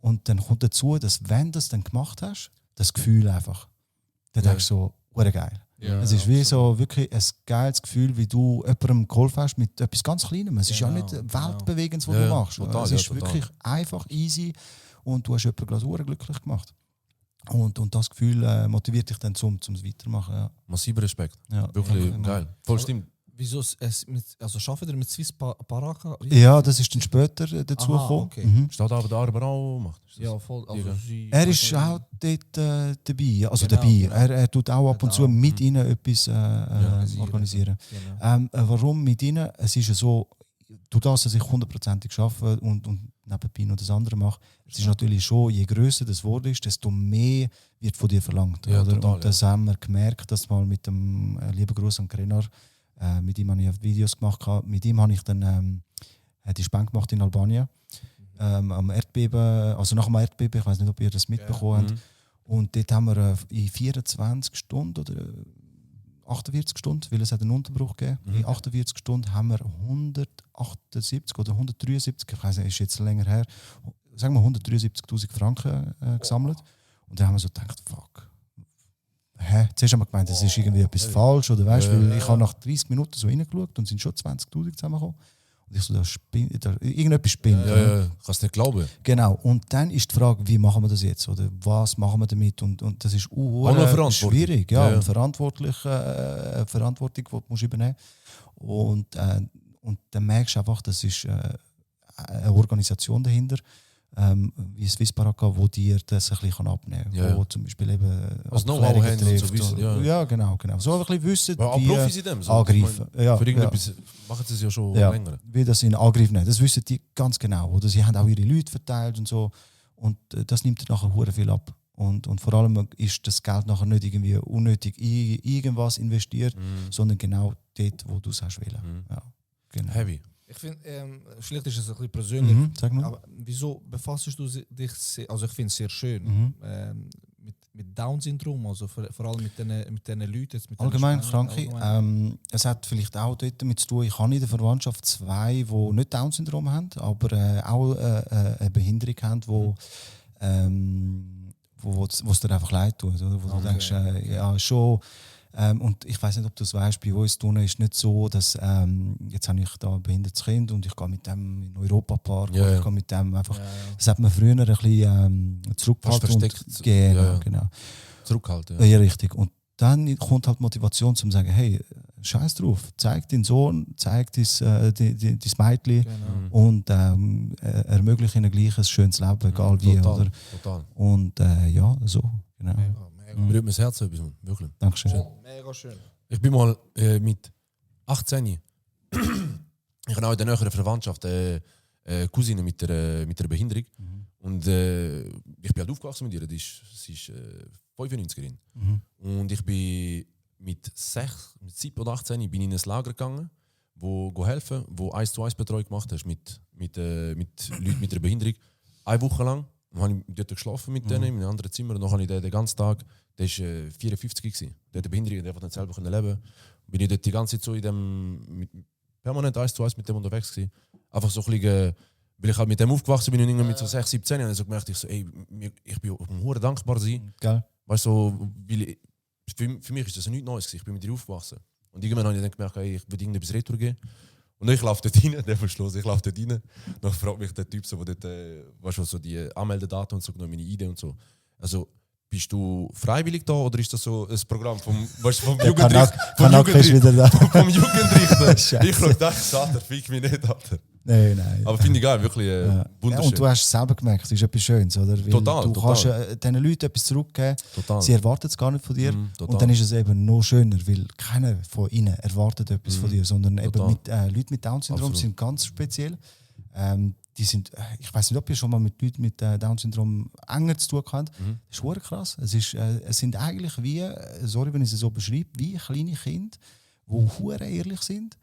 dann kommt dazu, dass wenn du das dann gemacht hast, das Gefühl einfach, dann denkst du so, geil. Ja, Es ist wie so wirklich ein geiles Gefühl, wie du jemandem geholfen hast mit etwas ganz Kleinem. Es ist ja nicht weltbewegend, was Ja, du ja, machst. total, Es ja, ist total. wirklich einfach easy und du hast jemanden Glasur glücklich gemacht. Und das Gefühl motiviert dich dann zum Weitermachen. Ja. Massiver Respekt. Ja. Wirklich Ja. geil. Voll stimmt. wieso also arbeitet ihr mit Swiss Baraka? Ja, das ist dann später dazu Aha, gekommen. okay. Mhm. Steht aber der Arber auch macht. Ja, voll. Also Ja. sie, Er ist auch dort dabei. Also Genau, dabei. genau. Er tut auch ab und Hat zu auch. mit ihnen etwas organisieren. organisieren. Genau. Warum mit ihnen? Es ist ja so, durch das, dass ich 100% arbeite und nebenbei noch das andere mache, es ist natürlich schon, je grösser das Wort ist, desto mehr wird von dir verlangt. Ja, oder? total, Und das haben wir gemerkt, dass mal mit dem lieben Gruß an Krenar, mit ihm habe ich Videos gemacht, mit ihm habe ich dann die Spende gemacht in Albanien, am Erdbeben, also nach dem Erdbeben, ich weiß nicht, ob ihr das mitbekommen habt. Mhm. Und dort haben wir in 24 Stunden oder 48 Stunden, weil es hat einen Unterbruch gegeben. In 48 Stunden haben wir 178 oder 173, ich weiß nicht, ist jetzt länger her, sagen wir 173'000 Franken gesammelt. Und dann haben wir so gedacht, fuck. Zuerst haben wir gemeint, das ist irgendwie etwas falsch, oder weißt, weil ich habe nach 30 Minuten so reingeschaut und sind schon 20'000 zusammengekommen. Und ich so, irgendetwas spinnt. Ja, kannst nicht glauben. Genau, und dann ist die Frage, wie machen wir das jetzt? Oder was machen wir damit? Und das ist Auch noch Verantwortung. schwierig. Ja, Ja. und Verantwortung, die du musst übernehmen musst. Und dann merkst du einfach, das ist eine Organisation dahinter. wie Swiss Baraka, wo dir das ein bisschen abnehmen kann. Ja. Wo zum Beispiel eben Also Know-how Abklärungen haben und so trifft wissen, oder- ja. Ja, genau. So ein bisschen wissen, Aber auch wie Profis in dem. So. angreifen. Ich meine, Ja, für irgendetwas machen sie es ja schon ja, länger. wie das in Angriff nehmen. Das wissen die ganz genau. Oder sie haben auch ihre Leute verteilt und so. Und das nimmt nachher hure viel ab. Und vor allem ist das Geld nachher nicht irgendwie unnötig in irgendwas investiert, sondern genau dort, wo du es hast wollen. Ja, genau. Heavy. Ich finde, vielleicht ist es ein bisschen persönlich, Sag mal. aber wieso befasst du dich, also ich finde es sehr schön, mit Down-Syndrom, also vor allem mit den Leuten. Jetzt mit den Allgemein Spaniern, Kranke. allgemein. Es hat vielleicht auch dort damit zu tun, ich habe in der Verwandtschaft 2, die nicht Down-Syndrom haben, aber auch eine Behinderung haben, wo es dir einfach leid tut. Oder? Wo du denkst, ja, schon. Und ich weiß nicht, ob du es weißt, bei uns tun ist nicht so, dass jetzt habe ich da ein behindertes Kind und ich gehe mit dem in den Europapark, Ja, oder ja. ich gehe mit dem einfach. Das hat man früher ein bisschen zurückgehalten. Fast versteckt. Genau, Ja, ja. genau. Zurückhalten. Ja, richtig. Und dann kommt halt Motivation zum sagen, hey, scheiß drauf, zeig deinen Sohn, zeig dein Mädchen und ermögliche ihnen gleich ein schönes Leben, egal wie. Total, Oder? total. Und ja, so, genau. Berührt mir das Herz etwas, Mann. Wirklich. Dankeschön. Mega schön. Ich bin mal mit 18. Ich habe auch in der näheren Verwandtschaft Cousine mit einer Behinderung. Und ich bin halt aufgewachsen mit ihr. Sie ist 95erin. Und ich bin mit 7 oder 18 bin ich in ein Lager gegangen, wo helfen, wo 1-zu-1 Betreuung gemacht hast mit Leuten mit einer Behinderung. Eine Woche lang. Dann habe ich dort geschlafen mit denen in einem anderen Zimmer. Und dann habe ich den ganzen Tag, der war 54 gewesen. Der hat eine Behinderung, der einfach nicht selber leben konnte. Bin ich dort die ganze Zeit so in dem, permanent 1-zu-1 mit dem unterwegs gewesen. Einfach so ein bisschen, weil ich halt mit dem aufgewachsen bin und irgendwie mit so 6, 17 und so gemerkt, ich bin hure dankbar sein. Geil. Weißt du, so, für mich ist das nichts Neues gewesen. Ich bin mit ihr aufgewachsen. Und irgendwann habe ich dann gemerkt, ich will irgendetwas retour geben. Und ich laufe dort rein, der Verschluss, ich laufe dort rein. Dann fragt mich der Typ, so, der dort, weißt du, so die Anmeldedaten und so, meine Idee und so. Also, bist du freiwillig da oder ist das so ein Programm vom Jugendrichter? Kanak ist wieder da. Vom Jugendrichter. Scheisse. Ich schaue, das Alter, fick mich nicht, Alter. Nein. Aber finde ich geil, wirklich Ja, wunderschön. und du hast es selber gemerkt, es ist etwas Schönes, oder? Weil Total, du total. kannst diesen Leuten etwas zurückgeben. Total. Sie erwarten es gar nicht von dir. total. Und dann ist es eben noch schöner, weil keiner von ihnen erwartet etwas von dir, sondern Total. eben Leute mit Down-Syndrom Absolut. sind ganz speziell. Die sind, ich weiß nicht, ob ihr schon mal mit Leuten mit Down-Syndrom enger zu tun habt. Das ist verdammt krass. Es sind eigentlich wie, sorry, wenn ich es so beschreibe, wie kleine Kinder, die verdammt ehrlich sind.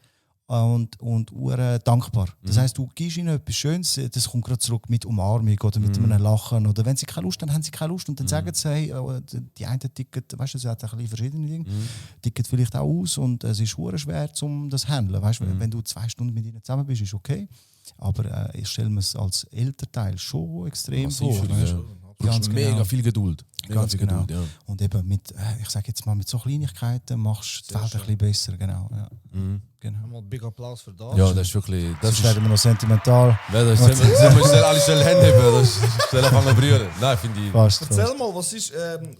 Und dankbar. Das heisst, du gibst ihnen etwas Schönes, das kommt gerade zurück mit Umarmung oder mit einem Lachen. Oder wenn sie keine Lust haben, haben sie keine Lust. Und dann sagen sie, hey, die einen Ticket, weißt du, es hat ein bisschen verschiedene Dinge, Ticket vielleicht auch aus und es ist verdammt schwer, um das zu handeln. Weißt, wenn du 2 Stunden mit ihnen zusammen bist, ist okay. Aber ich stelle mir es als Elternteil schon extrem vor. Weißt? Ganz Mega genau. viel Geduld. Mega Ganz viel genau. Geduld, ja. Und eben mit, ich sage jetzt mal, mit so Kleinigkeiten machst du die Welt ein bisschen besser. Genau. Ja. Genau. Mal big Applaus für das. Ja, das ist wirklich. Das Sonst ist, werden wir noch sentimental. alle sollen Hände heben, sollen anfangen zu brüllen. Nein, finde ich. Fast. Erzähl mal, was ist,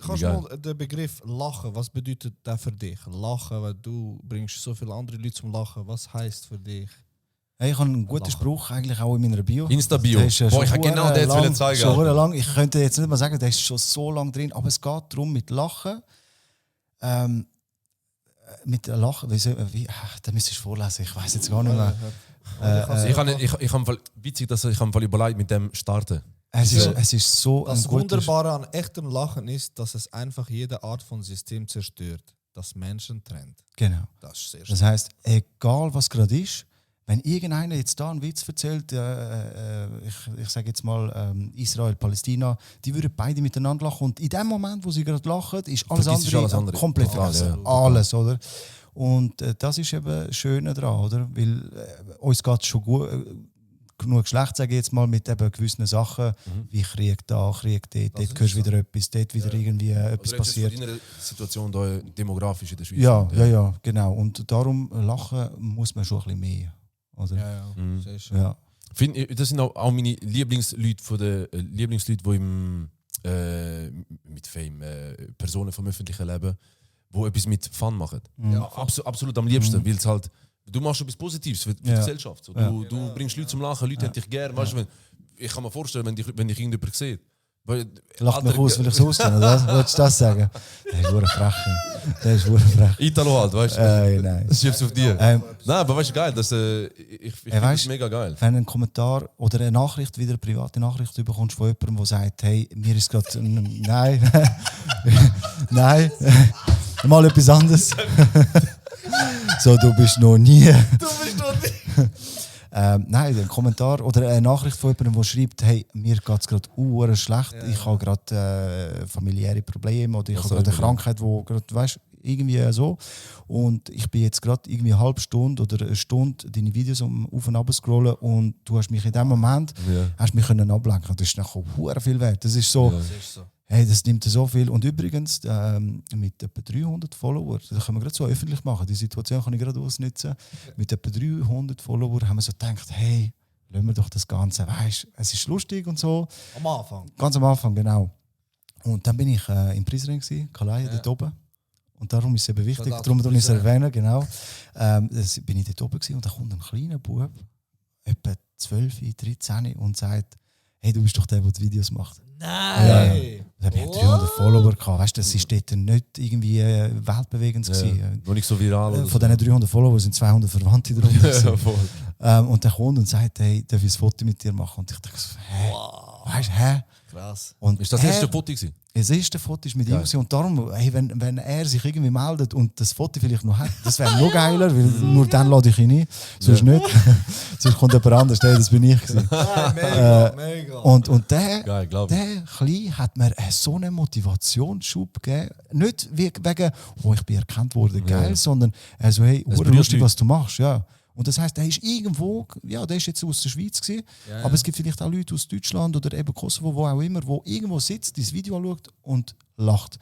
kannst du Geil. mal den Begriff Lachen, was bedeutet das für dich? Lachen, weil du bringst so viele andere Leute zum Lachen. Was heisst für dich? Hey, ich habe einen guten Spruch eigentlich auch in meiner Bio. Insta-Bio. Der ist, Boah, schon ich habe genau verdammt das lang- wollen zeigen, Schon Alter. verdammt lang. Ich könnte jetzt nicht mal sagen, der ist schon so lange drin, aber es geht darum, mit Lachen. Mit Lachen, da müsstest du vorlesen, ich weiß jetzt gar nicht mehr. Ich habe witzig, dass ich habe überlegt mit dem starten. Es ist so ein Das guter Wunderbare an echtem Lachen ist, dass es einfach jede Art von System zerstört, das Menschen trennt. Genau. Das ist sehr Das heisst, egal was gerade ist, wenn irgendeiner jetzt da einen Witz erzählt, ich sage jetzt mal Israel, Palästina, die würden beide miteinander lachen und in dem Moment, wo sie gerade lachen, ist alles Vergisst andere, alles andere. komplett Total, vergessen. ja. Alles, oder? Und das ist eben das Schöne daran, oder? Weil uns geht es schon gut, genug schlecht, sage ich jetzt mal, mit eben gewissen Sachen, wie Krieg da, Krieg dort hörst du wieder etwas, dort wieder irgendwie etwas passiert. In einer Situation da demografisch in der Schweiz. Ja, genau. Und darum lachen muss man schon ein bisschen mehr. Oder? Ja, sehr schön. Ja. Das sind auch meine Lieblingsleute, die mit Fame, Personen vom öffentlichen Leben, die etwas mit Fun machen. Ja, absolut am liebsten, weil es halt, du machst etwas Positives für die Gesellschaft. So. Du bringst Leute zum Lachen, Leute haben dich gern. Weißt du, ich kann mir vorstellen, wenn dich irgendjemand sieht. Lacht mich aus, weil ich so auskenne, oder was? Wolltest du das sagen? Der ist verdammt frech. Der ist verdammt frech. Italo halt, weißt du? Nein. Das schiebst auf dir. Nein, aber weißt du, geil, ich finde das mega geil. Wenn ein Kommentar oder eine Nachricht, wieder eine private Nachricht bekommst von jemandem, der sagt, hey, mir ist gerade... Nein. Nein. Mal etwas anderes. So, du bist noch nie... Nein, ein Kommentar oder eine Nachricht von jemandem, der schreibt, hey, mir geht es gerade schlecht, ich habe gerade familiäre Probleme oder ich habe gerade eine Krankheit, wo gerade, weißt, irgendwie so. Und ich bin jetzt gerade irgendwie eine halbe Stunde oder eine Stunde deine Videos auf und ab scrollen und du hast mich in dem Moment hast mich können ablenken. Das ist nachher hure viel wert. Das ist so. Hey, das nimmt so viel. Und übrigens, mit etwa 300 Followern, das können wir gerade so öffentlich machen, die Situation kann ich gerade ausnutzen. Mit etwa 300 Followern haben wir so gedacht, hey, lassen wir doch das Ganze, weißt, es ist lustig und so. Am Anfang? Ganz am Anfang, genau. Und dann bin ich im Preisring gewesen, Kalaja, dort oben. Und darum ist es eben wichtig, darum ich es erwähnen, genau. Bin ich dort oben gewesen, und da kommt ein kleiner Bub, etwa 12, 13 und sagt, hey, du bist doch der die Videos macht. Nein! Da habe ich 300 Follower gehabt. Weißt du, das war dort nicht irgendwie weltbewegend. Noch nicht so viral. Von diesen 300 Followern sind 200 Verwandte drunter. Und der kommt und sagt, hey, darf ich ein Foto mit dir machen? Und ich dachte so, hä? Weißt du, hä? Krass. Und Ist das erste Foto gewesen? Das erste Foto ist mit ihm gewesen. Und darum, hey, wenn er sich irgendwie meldet und das Foto vielleicht noch hat, das wäre noch geiler, weil nur dann lade ich ihn ein. Sonst nicht. Sonst kommt jemand anders. Das bin ich gewesen. Mega. Und der Kleine hat mir so einen Motivationsschub gegeben. Nicht wegen, oh, ich bin erkannt worden, geil, sondern so, hey, lustig, was du machst. Ja. Und das heisst, der ist irgendwo, ja, der ist jetzt aus der Schweiz gewesen, aber es gibt vielleicht auch Leute aus Deutschland oder eben Kosovo, wo auch immer, wo irgendwo sitzt, dieses Video anschaut und lacht.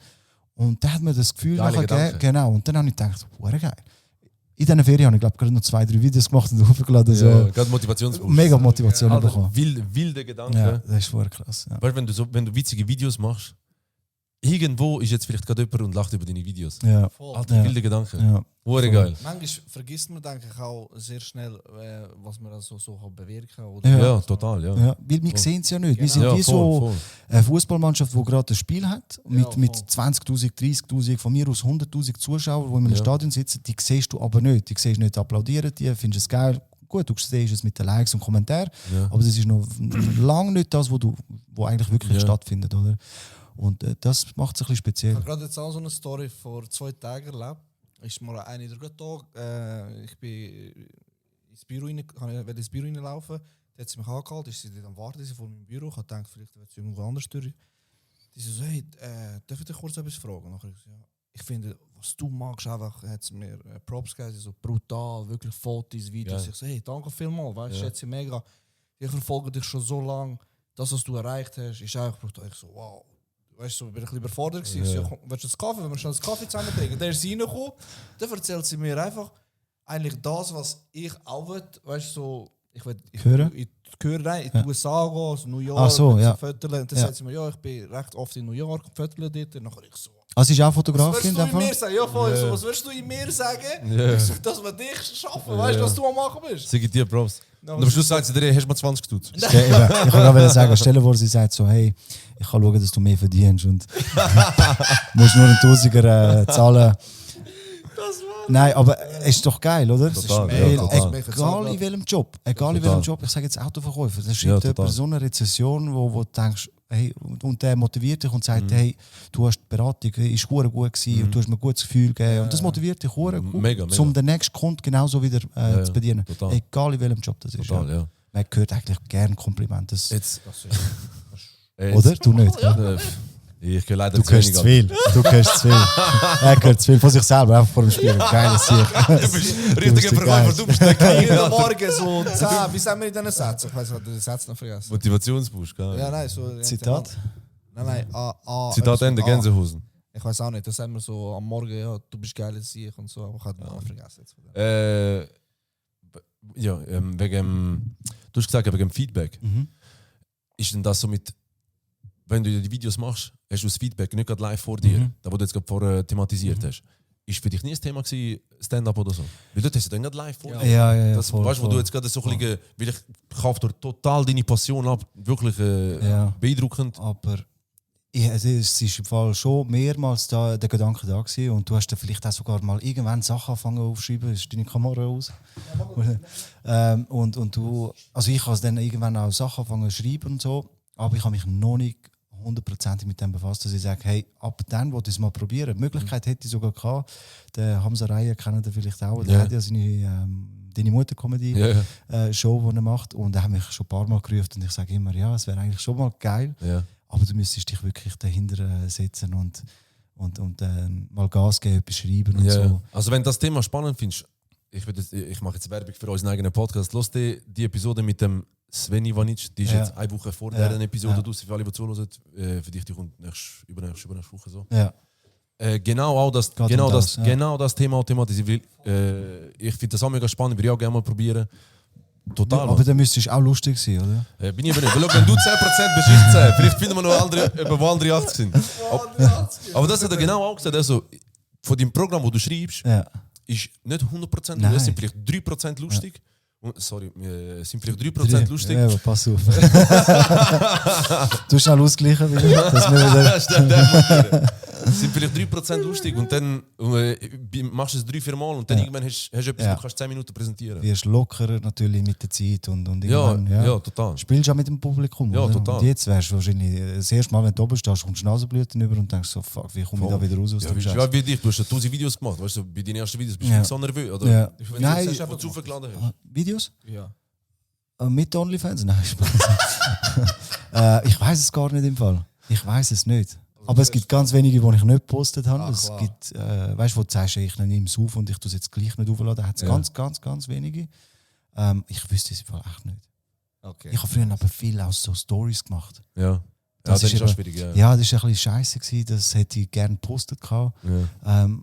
Und da hat mir das Gefühl nachher gegeben, genau. Und dann habe ich gedacht, geil. In diesen Ferien habe ich, glaube gerade noch 2-3 Videos gemacht und hochgeladen. Ja, gerade Motivationsboost. Mega Motivation bekommen. Wilde Gedanken. Ja, das ist voll krass. Ja. Weißt du, wenn du witzige Videos machst, irgendwo ist jetzt vielleicht gerade jemand und lacht über deine Videos. Ja. Alter, wilde Gedanken. Ja. Geil. Manchmal vergisst man, denke ich, auch sehr schnell, was man also so kann bewirken kann. Ja, total. Ja. Ja, weil wir sehen es ja nicht. Wir sind wie so eine Fußballmannschaft, die gerade ein Spiel hat, mit 20'000, 30'000, von mir aus 100'000 Zuschauern, die in einem Stadion sitzen, die siehst du aber nicht. Die siehst nicht applaudieren, die findest es geil. Gut, du siehst es mit den Likes und Kommentaren, aber das ist noch lange nicht das, wo eigentlich wirklich stattfindet. Oder? Und das macht es ein bisschen speziell. Ich habe gerade jetzt auch so eine Story vor 2 Tagen erlebt. Ist mal einer der Tag, ich bin ins Büro reinlaufen, da hat sie mich angehalten, ist sie dort am Warten vor meinem Büro. Ich habe gedacht, vielleicht wird sie irgendwo anders durch. Die so, hey, darf ich dich kurz etwas fragen? Nachher, ja. Ich finde, was du magst, einfach, hat sie mir Props gegeben, so brutal, wirklich Fotos, Videos. Ich so, hey, danke vielmals, weißt du, schätze mega. Ich verfolge dich schon so lange, das, was du erreicht hast, ist einfach brutal. Ich so, wow. Weißt du, bin ein bisschen überfordert gewesen. Ja. So, willst du einen Kaffee? Wenn wir schnell einen Kaffee zusammen trinken? Der ist reingekommen, dann erzählt sie mir einfach eigentlich das, was ich auch will. Weißt du, so, ich höre in die USA gehen, also New York, Viertel. Und dann sagt sie mir, ja, ich bin recht oft in New York, Viertel dort. Und nachher ich so, also ist auch Fotografin? Was würdest du in mir sagen? Ja, voll. So, was würdest du in mir sagen? Ich sag, dass wir dich schaffen, weißt du, was du am machen bist? Sag ich dir Props. Und am Schluss sagt sie dir, hast du mal 20 Stutz. Ich kann gerade sagen, stellen vor, sie sagt so, hey, ich kann schauen, dass du mehr verdienst und musst nur einen Tausiger zahlen. Nein, aber es ist doch geil, oder? Total, egal in welchem Job. Ich sage jetzt Autoverkäufer, da schreibt jemand so eine Rezession, wo du denkst, hey, und der motiviert dich und sagt, hey, du hast die Beratung, ist gut gewesen und du hast mir ein gutes Gefühl gegeben. Und das motiviert dich gut, um den nächsten Kunden genauso wieder zu bedienen. Total. Egal in welchem Job das ist. Total, ja. Man hört eigentlich gerne Komplimente. Oder? Du nicht. Ich höre leider du hörst zu viel. Du hörst zu viel. Er hört zu viel von sich selber, einfach vor dem Spiel. Geiles Sieg. Du bist richtiger Verkäufer, du bist der King. Jeden Morgen so 10, wie sagen wir in diesen Sätzen? Ich weiß nicht, den Satz noch vergessen. Motivationsboost, gell? Ja, nein, so. Zitat? Nein. Zitat Ende, Gänsehosen. Ich weiß auch nicht, das sagen wir so am Morgen, ja, du bist geiler Sieg und so, aber ich habe den Namen vergessen. Wegen, du hast gesagt, wegen dem Feedback. Ist denn das so mit, wenn du die Videos machst, hast du das Feedback nicht gerade live vor dir, da wo du jetzt gerade vorher thematisiert hast. ist für dich nie ein Thema gewesen, Stand-up oder so? Weil dort hast du dann nicht live vor. Ja, Das, voll, weißt du, wo voll. du jetzt gerade so ein bisschen, weil ich kaufe dir total deine Passion ab, wirklich Ja. beeindruckend. Aber es ist im Fall schon mehrmals der Gedanke da gewesen und du hast dann vielleicht auch sogar mal irgendwann Sachen angefangen aufzuschreiben, ist deine Kamera aus? Und du, also ich habe dann irgendwann auch Sachen angefangen zu schreiben und so, aber ich habe mich noch nicht 100% mit dem befasst, dass ich sage, hey, ab dann wollte ich es mal probieren. Die Möglichkeit hätte ich sogar gehabt. Der Hamza Reihe kennen ihr vielleicht auch. Der hat ja seine «Deine Mutter-Comedy-Show, die er macht. Und er hat mich schon ein paar Mal gerufen und ich sage immer, ja, es wäre eigentlich schon mal geil. Ja. Aber du müsstest dich wirklich dahinter setzen und mal Gas geben, etwas schreiben und so. Also wenn du das Thema spannend findest, ich mache jetzt Werbung für unseren eigenen Podcast, los die Episode mit dem Sven Ivanic, die ist jetzt eine Woche vor dieser Episode draus, für alle, die zuhören, für dich, die kommt übernächste Woche so. Ja. Genau das Thema thematisiert. Ich finde das auch mega spannend, würde ich auch gerne mal probieren. Total. Aber dann müsstest du auch lustig sein, oder? Bin ich aber nicht. Weil, wenn du 10% bist, ich 10. Vielleicht finden wir noch andere, wo andere 80 sind. Aber das hat er genau auch gesagt. Also, von dem Programm, das du schreibst, ist nicht 100% lustig. Es sind vielleicht 3% lustig. Sorry, sind vielleicht 3% lustig. Ja, aber pass auf. Du hast schnell ausgleichen, dass wir wieder... sind vielleicht 3% lustig und dann machst du es 3-4 Mal und dann irgendwann hast du etwas, du kannst 10 Minuten präsentieren. Du wirst lockerer natürlich mit der Zeit und Ja, irgendwann, ja, total. Spielst du auch mit dem Publikum, Ja, oder? total. Und jetzt wärst du wahrscheinlich das erste Mal, wenn du oben stehst, kommst du Nasenblüten über und denkst so, fuck, wie komme ich da wieder raus aus dem Ja, Scheiß? wie dich, du hast ja 1000 Videos gemacht, weißt du, bei deinen ersten Videos bist du Ja. nicht so nervös, oder? Ja. Wenn Nein, du jetzt einfach hochgeladen hast. Videos? Ja. Mit OnlyFans? Nein, Spaß. Ich weiß es gar nicht im Fall. Ich weiß es nicht. Aber es gibt ganz wenige, die ich nicht gepostet habe. Es gibt, weißt du, wo du sagst, ich nehme es auf und ich tue es jetzt gleich nicht aufladen. Da hat es ganz wenige. Ich wüsste es im Fall echt nicht. Okay. Ich habe früher aber viel aus so Stories gemacht. Ja. Das das ist auch eben- schwierig, ja. Ja, das war ein bisschen scheiße gewesen, das hätte ich gerne gepostet gehabt.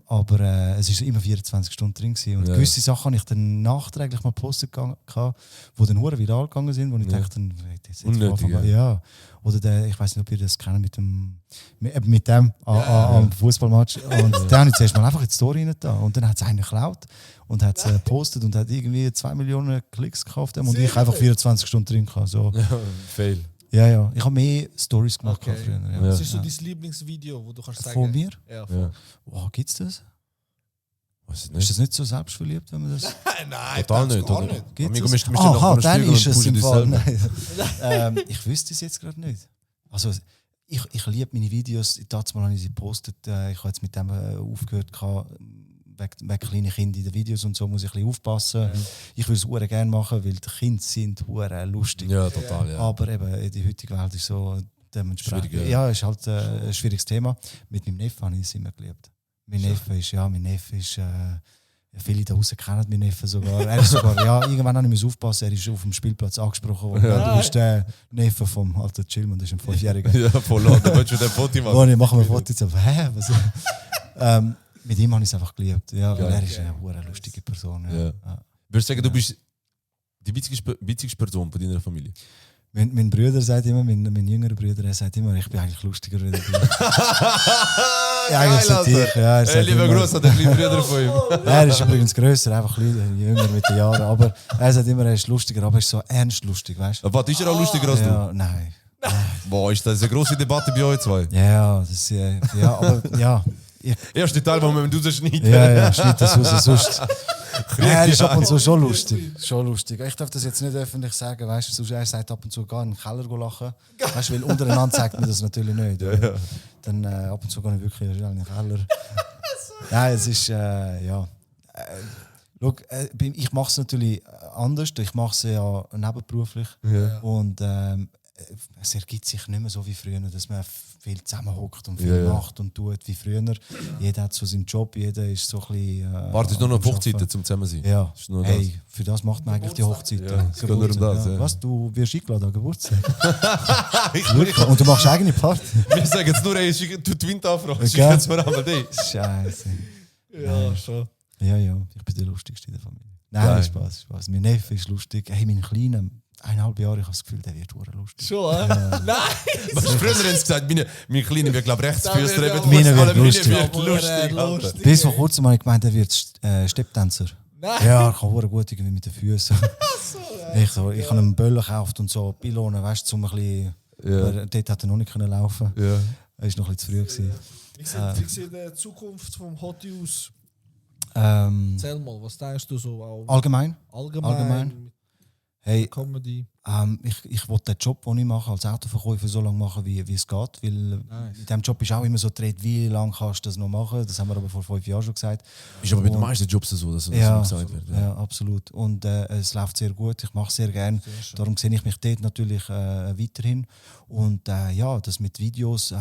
Aber es war immer 24 Stunden drin gewesen. Und gewisse Sachen habe ich dann nachträglich mal gepostet gehabt, die dann hure viral gegangen sind, wo ich dachte, das jetzt Unnötig, ja. Oder ich weiß nicht, ob ihr das kennt mit dem am Fußballmatch. Und dann habe ich zuerst mal einfach in die Story rein da. Und dann hat es einen geklaut und hat es gepostet und hat irgendwie 2 Millionen Klicks gekauft. Und ich einfach 24 Stunden drin gehabt. So. Fail. Ja. Ich habe mehr Stories gemacht Okay. früher. Ja. Was ist so dein Lieblingsvideo, wo du kannst sagen... Von mir? Ja, Ja. Wow, gibt's das? Weiß ich Ist nicht. das nicht so selbstverliebt, wenn man das... Nein, Total das nicht, gar oder? nicht. Gibt's Amigo, das? mischt noch Aha, einen dann Spiegel ist und es pusht im dich Fall. selber. Nein. Ich wüsste es jetzt gerade nicht. Also ich liebe meine Videos. Damals habe ich sie gepostet. Ich habe jetzt mit dem aufgehört, wegen kleinen Kindern in den Videos und so muss ich ein bisschen aufpassen. Ich würde es sehr gerne machen, weil die Kinder sind sehr lustig. Ja, total, ja. Aber eben, die heutige Welt ist so dementsprechend. Schwierig, Ja, ist halt ein schwieriges Thema. Mit meinem Neffen habe ich es immer geliebt. Mein Neffe ist viele da draußen kennen meinen Neffen sogar. Er ist sogar, irgendwann habe ich aufpassen, er ist auf dem Spielplatz angesprochen worden. Ja. Du bist der Neffe vom alten Chillman, das ist ein 5-Jähriger. Ja, voll laut, da willst du den Foto machen. Und ich mache mir ein Foto jetzt, hä? Was? Mit ihm habe ich es einfach geliebt. Ja, weil er ist eine hure lustige Person. Ja. Ja. Würdest du sagen, du bist die witzigste Person von deiner Familie? Mein Bruder sagt immer, mein jüngerer Bruder, er sagt immer, ich bin eigentlich lustiger als du. Ja, eigentlich sagt ich. Ja, er sagt Lieber immer- Gruß an den kleinen Bruder von ihm. Er ist übrigens grösser, einfach ein bisschen jünger mit den Jahren. Aber er sagt immer, er ist lustiger, aber er ist so ernst lustig, weißt du? Aber ist er auch lustiger als du? Ja, nein. Boah, ist das eine grosse Debatte bei euch zwei? Ja, das ist, ja, aber ja. Erste Teil, wo man rausschneidet. Ja, schneid das raus, sonst. Er ist ab und zu schon lustig. Schon lustig. Ich darf das jetzt nicht öffentlich sagen, weißt du, sonst er sagt ab und zu gar in den Keller lachen. Weißt du, weil untereinander sagt man das natürlich nicht. Ja. Dann ab und zu gehe ich wirklich in den Keller. Nein, es ist, ja. Schau, ich mache es natürlich anders. Ich mache es ja nebenberuflich. Ja. Und es ergibt sich nicht mehr so wie früher, dass man viel zusammenhockt und viel macht und tut wie früher. Jeder hat so seinen Job, jeder ist so ein bisschen... Wartest nur noch auf am Hochzeiten Arbeiten. zum Zusammensein? Ja, Ist nur hey, für das macht man eigentlich die Hochzeit. Ja, es geht nur um das, ja. Was, du wirst eingeladen an Geburtstag? das. Wirklich? Und du machst eigene Party? Wir sagen jetzt nur, ey, du Twint anfragst. Ich Okay. jetzt mal an, die. Scheiße. Ja, schon. Ja, ich bin der Lustigste in der Familie. Geil. Nein, Spaß. Mein Neffe ist lustig. Hey, mein Kleiner, 1,5 Jahre, ich habe das Gefühl, der wird verdammt lustig. Schon, Nein! Was früher haben sie gesagt, meine Kleine wird, glaube ich, Rechtsfüßer. wird eben, Meine alle wird meine lustig. wird lustig. Alter. Bis vor kurzem habe ich gemeint, er wird Stepptänzer. Nein! Ja, ich kann verdammt gut irgendwie mit den Füßen. Ich habe einen Böller gekauft und so Pylonen, weißt du, um ein bisschen... Aber dort hat er noch nicht können laufen. Ja. Er war noch ein bisschen zu früh gewesen. Wie sieht die Zukunft vom Hottie aus? Erzähl mal, was denkst du so auch Allgemein? allgemein. Hey, Comedy. ich will den Job, den ich mache, als Autoverkäufer so lange machen, wie es geht. Weil in diesem Job ist auch immer so gedreht, wie lange kannst du das noch machen. Das haben wir aber vor 5 Jahren schon gesagt. Ist aber bei den meisten Jobs so, dass das Ja, gesagt wird. ja, absolut. Und es läuft sehr gut. Ich mache es sehr gerne. Darum sehe ich mich dort natürlich weiterhin. Und ja, das mit Videos,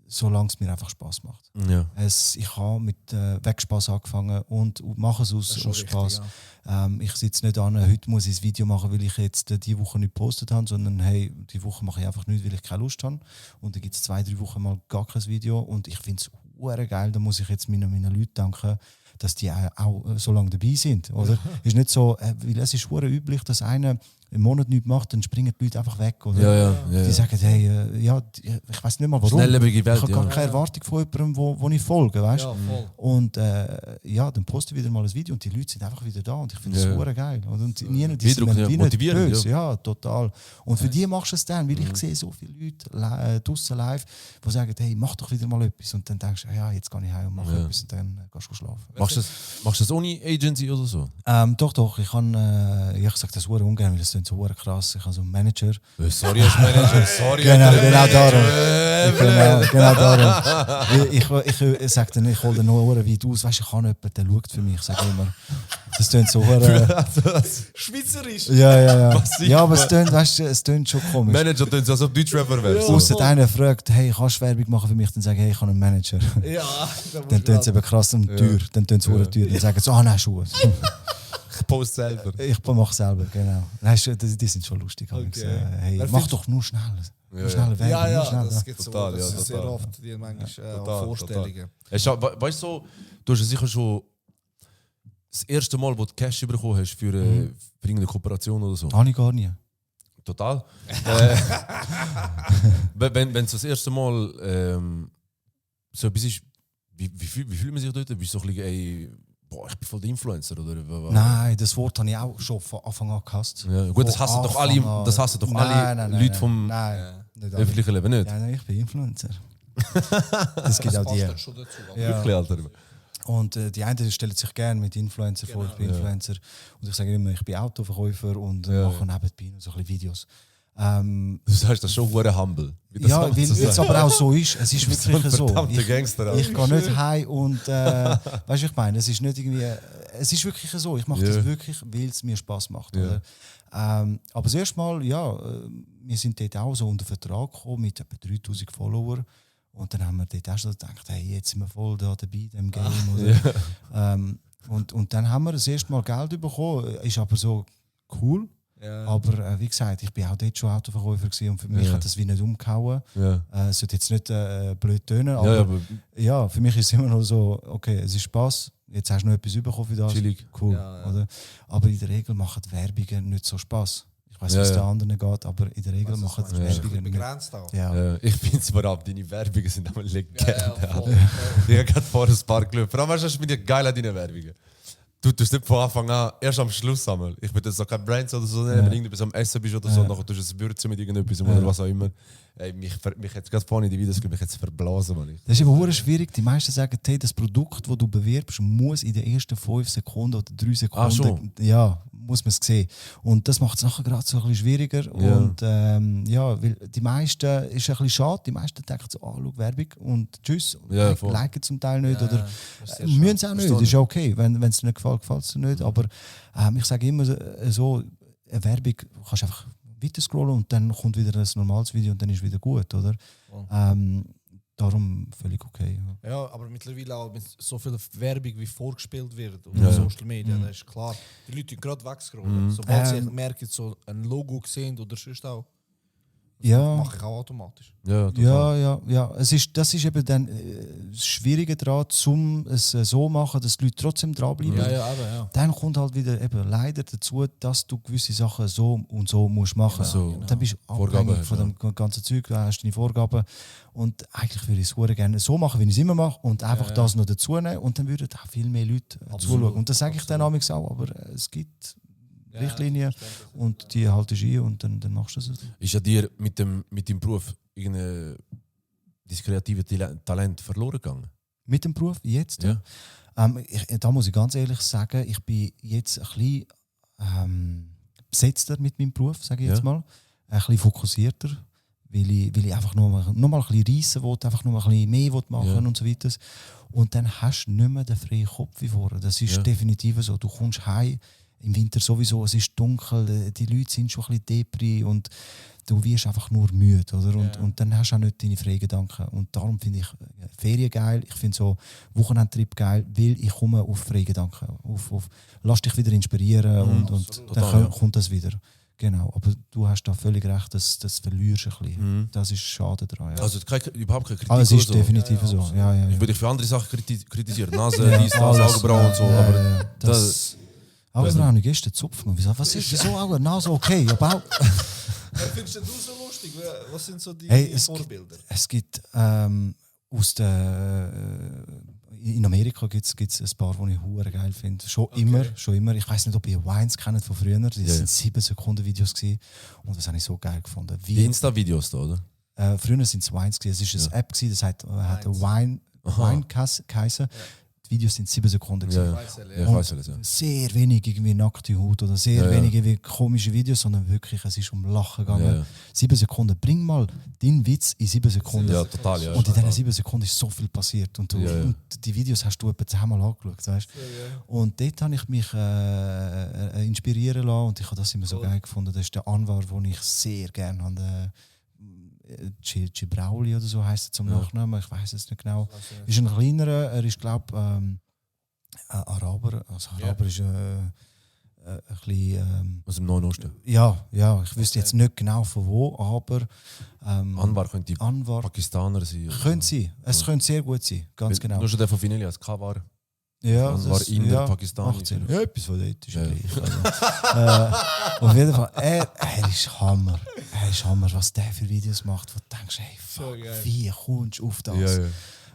solange es mir einfach Spaß macht. Ja. Ich habe mit Wegspaß angefangen und mache es aus Spaß. Ich sitze nicht an, heute muss ich ein Video machen, weil ich jetzt diese Woche nicht gepostet habe, sondern hey, die Woche mache ich einfach nicht, weil ich keine Lust habe. Und dann gibt es 2-3 Wochen mal gar kein Video. Und ich finde es hure geil, da muss ich jetzt meinen Leuten danken, dass die auch so lange dabei sind. Oder? Ist nicht so, weil es ist hure üblich, dass einer im Monat nichts macht, dann springen die Leute einfach weg. Oder? Die sagen, hey, ich weiß nicht mal warum. Schnelllebige Welt, Ich habe gar keine Erwartung von jemandem, wo ich folge. Weißt? Ja, voll. Und dann poste ich wieder mal ein Video und die Leute sind einfach wieder da und ich finde es super geil. Und die sind Eindruck, wie nicht motivierend, böse. Ja, total. Und für die machst du es dann, weil ich sehe so viele Leute draussen live, die sagen, hey, mach doch wieder mal etwas. Und dann denkst du, ja, jetzt gehe ich heim und mache etwas und dann gehst du schlafen. Machst du das ohne Agency oder so? Doch. Ich sage das sehr ungern, weil das klingt so krass. Ich habe so einen Manager. Sorry, als Manager, sorry. Genau darum. Ich sage dann, ich hole den noch weit aus. Weißt du, ich kann jemanden, der schaut für mich. Ich sage immer, das klingt so Schweizerisch. Ja. Ja, aber es klingt schon komisch. Manager tun so, als ob du Deutschrapper wärst. Ausser einer fragt, hey, kannst du Werbung machen für mich? Dann sage ich, hey, ich habe einen Manager. Ja, Dann tun sie eben krass und teuer. Dann tun sie teuer. Dann sagen sie, nein, Schuhe. Ich poste selber. Ich mache selber, genau. Nein, die sind schon lustig. Okay. Hey, Wer mach findest- doch nur schnell. Nur Ja. schnell Werbung, nur Ja, schnell. das gibt es Total, so. Das ja, ist sehr total. oft die manchmal Total, Vorstellungen. Weißt du, du hast ja sicher schon das erste Mal, wo du Cash bekommen hast für irgendeine Kooperation oder so. Habe ich gar nie. Total. Wenn es das erste Mal so etwas ist, wie fühlt man sich dort? Bist du so ein bisschen, ey, boah, ich bin voll der Influencer? Oder? Nein, das Wort habe ich auch schon von Anfang an gehasst. Ja, gut, das hassen doch alle, Nein, Leute vom Nein, nicht alle. öffentlichen Leben nicht. Ja, nein, ich bin Influencer. Das gibt auch die. Passt dann schon dazu. aber- Ja. Wirklich, Alter. Und die einen stellen sich gerne mit Influencer vor, ich bin Influencer. Und ich sage immer, ich bin Autoverkäufer und mache nebenbei noch so ein bisschen Videos. Du sagst das schon sehr humble. Wie das Ja, einfach weil zu es sagen. aber auch so ist. Es ist bist wirklich so ein so. verdammter Gangster, Alter. Ich gehe nicht heim und weißt du, was ich meine? Es ist nicht irgendwie. Es ist wirklich so. Ich mache das wirklich, weil es mir Spaß macht. Ja. Oder? Aber das erste Mal, wir sind dort auch so unter Vertrag gekommen mit etwa 3000 Followern. Und dann haben wir dort auch schon gedacht, hey, jetzt sind wir voll da dabei in diesem Game. Oder? Und dann haben wir das erste Mal Geld bekommen. Ist aber so cool. Ja. Aber wie gesagt, ich war auch dort schon Autoverkäufer gewesen und für mich hat das wie nicht umgehauen. Ja. Es sollte jetzt nicht blöd tönen, Ja, aber aber ja, für mich ist es immer noch so, okay, es ist Spaß, jetzt hast du noch etwas bekommen für das. Chillig. Cool, Ja. oder? Aber in der Regel machen die Werbungen nicht so Spaß. Ich weiß, Ja, wie es ja. den anderen geht, aber in der Regel Also, machen das die meinst du, Werbungen nicht. begrenzt auch. Ja. ich finde es vor allem, deine Werbungen sind auch eine Legende. Ja, voll. Alter. Ich habe gerade vor ein paar geschaut. Vor allem, weißt du, ich bin ja geil an deinen Werbungen. Du tust nicht von Anfang an, erst am Schluss sammeln. Ich bin jetzt so kein Brands oder so, wenn du irgendetwas am Essen bist oder so, nachher tust du es würzen mit irgendetwas oder was auch immer. Ey, mich jetzt gerade vorne in die Videos, mich jetzt verblasen, Mann. Das ist aber hure schwierig. Die meisten sagen, hey, das Produkt, das du bewirbst, muss in den ersten 5 Sekunden oder 3 Sekunden, schon. ja, muss man es sehen. Und das macht es nachher gerade so ein bisschen schwieriger. Ja. Und weil die meisten, ist ein bisschen schade, die meisten denken so, schau, Werbung und tschüss. Ja, voll. Liken zum Teil nicht Ja, oder das ist sehr müssen sie auch nicht. schade. Das ist okay. Wenn es nicht gefällt, gefällt es nicht. Aber ich sage immer so, eine Werbung kannst du einfach weiter scrollen und dann kommt wieder ein normales Video und dann ist wieder gut, oder? Darum völlig okay. Ja. Ja, aber mittlerweile auch mit so viel Werbung wie vorgespielt wird auf Ja. Social Media, das ist klar. Die Leute gehen gerade wegscrollen. Sobald sie merken, so ein Logo sehen oder sonst auch. Ja. Mache ich auch automatisch. Ja, total. Ja. Das ist eben dann das Schwierige daran, um es so machen, dass die Leute trotzdem dranbleiben. Ja. Dann kommt halt wieder eben leider dazu, dass du gewisse Sachen so und so musst machen. So, Und dann bist du Vorgaben abhängig von dem ganzen Zeug, du hast deine Vorgaben. Und eigentlich würde ich es gerne so machen, wie ich es immer mache und einfach das noch dazu nehmen und dann würden auch viel mehr Leute zuschauen. Und das sage ich dann auch, aber es gibt Richtlinien und die haltest du ein und dann machst du das. Ist ja dir mit deinem Beruf dein kreatives Talent verloren gegangen? Mit dem Beruf jetzt? Ja. Da muss ich ganz ehrlich sagen, ich bin jetzt ein bisschen besetzter mit meinem Beruf, sage ich jetzt mal. Ein bisschen fokussierter, weil ich einfach nur mal ein bisschen reissen will, einfach nur mal ein bisschen mehr machen und so weiter. Und dann hast du nicht mehr den freien Kopf wie vorher. Das ist definitiv so. Du kommst heim, im Winter sowieso, es ist dunkel, die Leute sind schon ein bisschen depri und du wirst einfach nur müde, oder? Und dann hast du auch nicht deine freien Gedanken. Und darum finde ich Ferien geil, ich finde so Wochenendtrip geil, weil ich komme auf freie Gedanken. Lass dich wieder inspirieren und dann kommt das wieder. Genau, aber du hast da völlig recht, das verlierst ein bisschen. Das ist schade daran. Ja. Also überhaupt keine Kritik. Aber es ist oder so. definitiv so. Ja. Ich würde dich für andere Sachen kritisieren. Nase, dies, das, Augenbrauen und so. Aber das Augenbrauen, gestern Zupf. Was ist wieso Augen? Okay, aber auch. Findest du so lustig? Was sind so die Vorbilder? Es gibt in Amerika gibt es ein paar, die ich hure geil finde. Schon immer. Ich weiß nicht, ob ihr Wines kennt von früher. Das sind 7 Sekunden Videos gewesen. Und das habe ich so geil gefunden. Die Insta-Videos da, oder? Früher sind es Wines gewesen. Es war eine App gewesen, das hat Wine geheißen. Die Videos sind 7 Sekunden gewesen. Ich weiß es, ja. Sehr wenig irgendwie nackte Haut oder sehr wenig irgendwie komische Videos, sondern wirklich, es ist um Lachen gegangen. 7 Sekunden. Bring mal deinen Witz in 7 Sekunden. Ja, total. Ja, und in diesen 7 Sekunden ist so viel passiert. Und die Videos hast du etwa 10-mal angeschaut. Weißt? Und dort habe ich mich inspirieren lassen und ich habe das immer so geil gefunden. Das ist der Anwar, den ich sehr gerne habe. Gibrauli oder so heisst er zum Nachnamen, ich weiß es nicht genau. Ist ein kleinerer, er ist glaube Araber. Also Araber ist ein bisschen. Aus dem Neuen Osten. Ja, ich wüsste jetzt nicht genau von wo, aber. Anwar könnte Pakistaner sein. Könnte sein. Es könnte sehr gut sein, ganz genau. Nur schon der von Finelli als Kavar. Ja, Anwar Inder, Pakistani. Ja, etwas von dort ist gleich. Auf jeden Fall, er ist Hammer. Er ist Hammer, was der für Videos macht, wo du denkst, hey, fuck, wie kommst du auf das?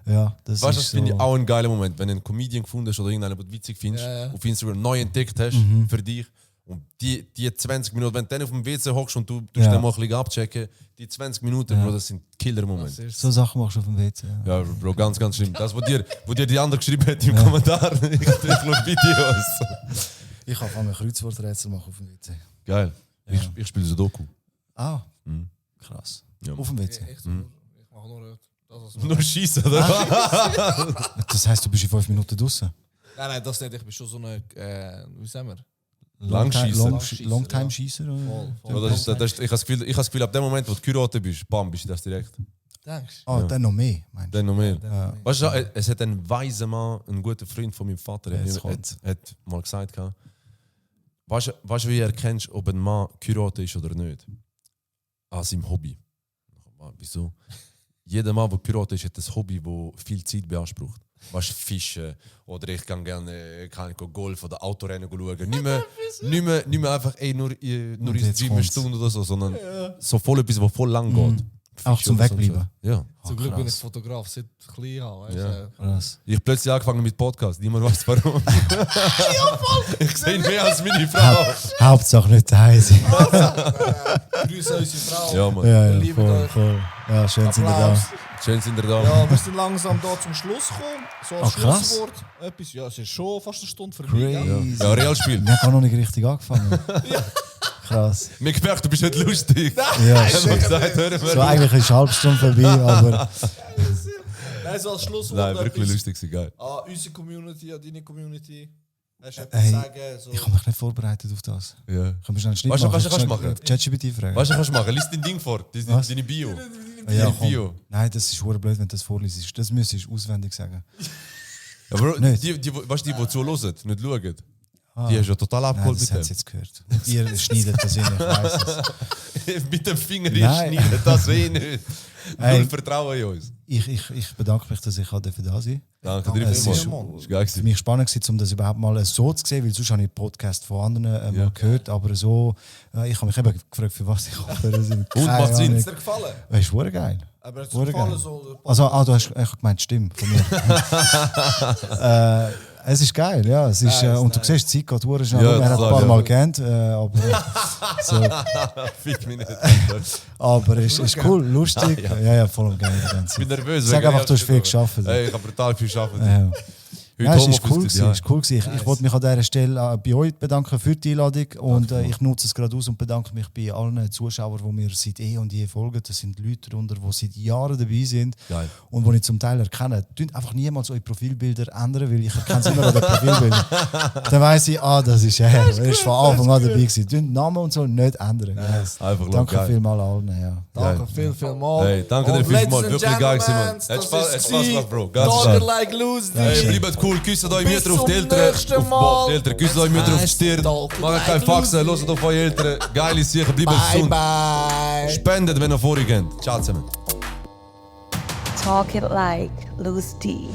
Ja, das weißt du, ist das finde ich auch ein geiler Moment, wenn du einen Comedian gefunden hast oder irgendeinen, den du witzig findest, auf Instagram neu entdeckt hast für dich. Und die 20 Minuten, wenn du dann auf dem WC hockst und du dann mal ein bisschen abchecken, die 20 Minuten, Bro, das sind Killer-Momente. So Sachen machst du auf dem WC. Ja, Bro, ganz, ganz schlimm. Das, wo dir die andere geschrieben hat im Kommentar, ich schaue Videos. Ich kann ein Kreuzworträtsel machen auf dem WC. Geil. Ich spiele Sudoku. Ah, krass. Ja. Auf dem WC. Ich mache nur das, was Nur schießen, oder? Das heisst, du bist in 5 Minuten draußen? Nein, das nicht. Ich bin schon so eine, wie sagen wir? Longtime-Schießer? Ich habe das Gefühl, ab dem Moment, wo du geheiratet bist, bam, bist du das direkt. Denkst du? Dann noch mehr, meinst du? Dann noch mehr. Weißt du, es hat ein weiser Mann, ein guter Freund von meinem Vater, hat mal gesagt, weißt du, wie du erkennst, ob ein Mann geheiratet ist oder nicht? An seinem Hobby. Wieso? Jeder Mann, der geheiratet ist, hat ein Hobby, das viel Zeit beansprucht. Weißt du, Fischen oder ich kann gerne Golf oder Autorennen schauen. Nicht mehr einfach nur in 7 Stunden oder so, sondern so voll etwas, was voll lang geht. Auch zum Wegbleiben. Ja. Zum Glück bin ich Fotograf, seit klein habe. Ich habe plötzlich angefangen mit Podcast, niemand weiß warum. Ich sehe mehr als meine Frau. Hauptsache nicht daheim sein. Grüße unsere Frau. Ja, Mann. Ja, lieben euch. voll. Ja, schön sind ihr da. Schön sind ihr da. Ja, wir sind langsam da zum Schluss gekommen. So als krass. Schlusswort. Etwas, ja, es ist schon fast eine Stunde vorbei. Crazy. Ja, Realspiel. Wir haben noch nicht richtig angefangen. Krass. Mir gemerkt, du bist nicht lustig. Ja, Ich habe gesagt, hören wir. so eigentlich ist eine halbe Stunde vorbei, aber Nein, so als Schlusswort. Nein, wirklich etwas lustig, geil. An unsere Community, an deine Community. Hast du Hey, etwas sagen? So. ich habe mich nicht vorbereitet auf das. Ja. Können wir schnell einen Schnitt Weißt du, machen? was kannst du machen? ChatGPT fragen. Weißt du, was kannst du machen? Lies dein Ding vor, Was? deine Bio. Ja, Deine komm. Bio. Nein, das ist verdammt blöd, wenn du das vorliest. Das müsstest du auswendig sagen. Ja, Bro, Nicht. die zuhören, nicht schauen. Die hast du ja total Nein, abgeholt das mit haben sie jetzt gehört. Ihr schneidet das in, ich weiss es. dem. Mit dem Finger Nein. schneiden, das nicht. Hey. Null Vertrauen in uns. Ich bedanke mich, dass ich da sein durfte. Danke dir Es ist vielmals. Ist geil für gewesen. mich spannend gewesen, um das überhaupt mal so zu sehen, weil sonst habe ich Podcast von anderen mal gehört, aber so, ich habe mich eben gefragt, für was ich opfere. Und macht Sinn. Ist dir gefallen? Das ist verdammt geil. Aber es ist Verdammt gefallen geil. so. Also, du hast gemeint, Stimme von mir. Es ist geil, ja. Es ist, Nice, und du nice. siehst, die Zeit geht verdammt schnell. Ja, Er hat ein total, paar ja. Mal gekannt, aber, so, Fick mich nicht. aber es ist cool, lustig. Ja, voll am geil. die ganze Ich bin Zeit. nervös. Sag wegen einfach, du hast viel ersten geschafft. Hey, ich habe brutal viel geschafft. Ja. Heute Ja, es ist Homeoffice cool mit gewesen. dir. Es ist cool gewesen. Ich wollte mich an dieser Stelle bei euch bedanken für die Einladung und ich nutze es gerade aus und bedanke mich bei allen Zuschauern, die mir seit und je folgen. Das sind Leute darunter, die seit Jahren dabei sind Geil. und die ich zum Teil erkenne. Tönt einfach niemals eure Profilbilder ändern, weil ich erkenne es immer an den Profilbildern. Dann weiss ich, das ist er. Er ist von Anfang an dabei gewesen. Tönt Namen und so nicht ändern. Einfach Danke geil. vielmals allen. Ja. Danke vielmals. Hey, danke dir Und vielmals. ladies and Wirklich geil gewesen, gentlemen, Mann. Hat das Spaß ist gemacht, Bro. Ganz Dogger stark. like Loose. Hey, bleibt cool, küsst eure Bis Mütter auf die zum Eltern. nächsten Auf Mal. die Eltern, küsst eure Mütter auf die Nice Stirn. talk. Macht keine Faxen, hört auf eure Eltern. Geile Sachen, bleibt Bye gesund. bye. Spendet, wenn ihr vorgeht. Ciao zusammen. Talk it like Loose D.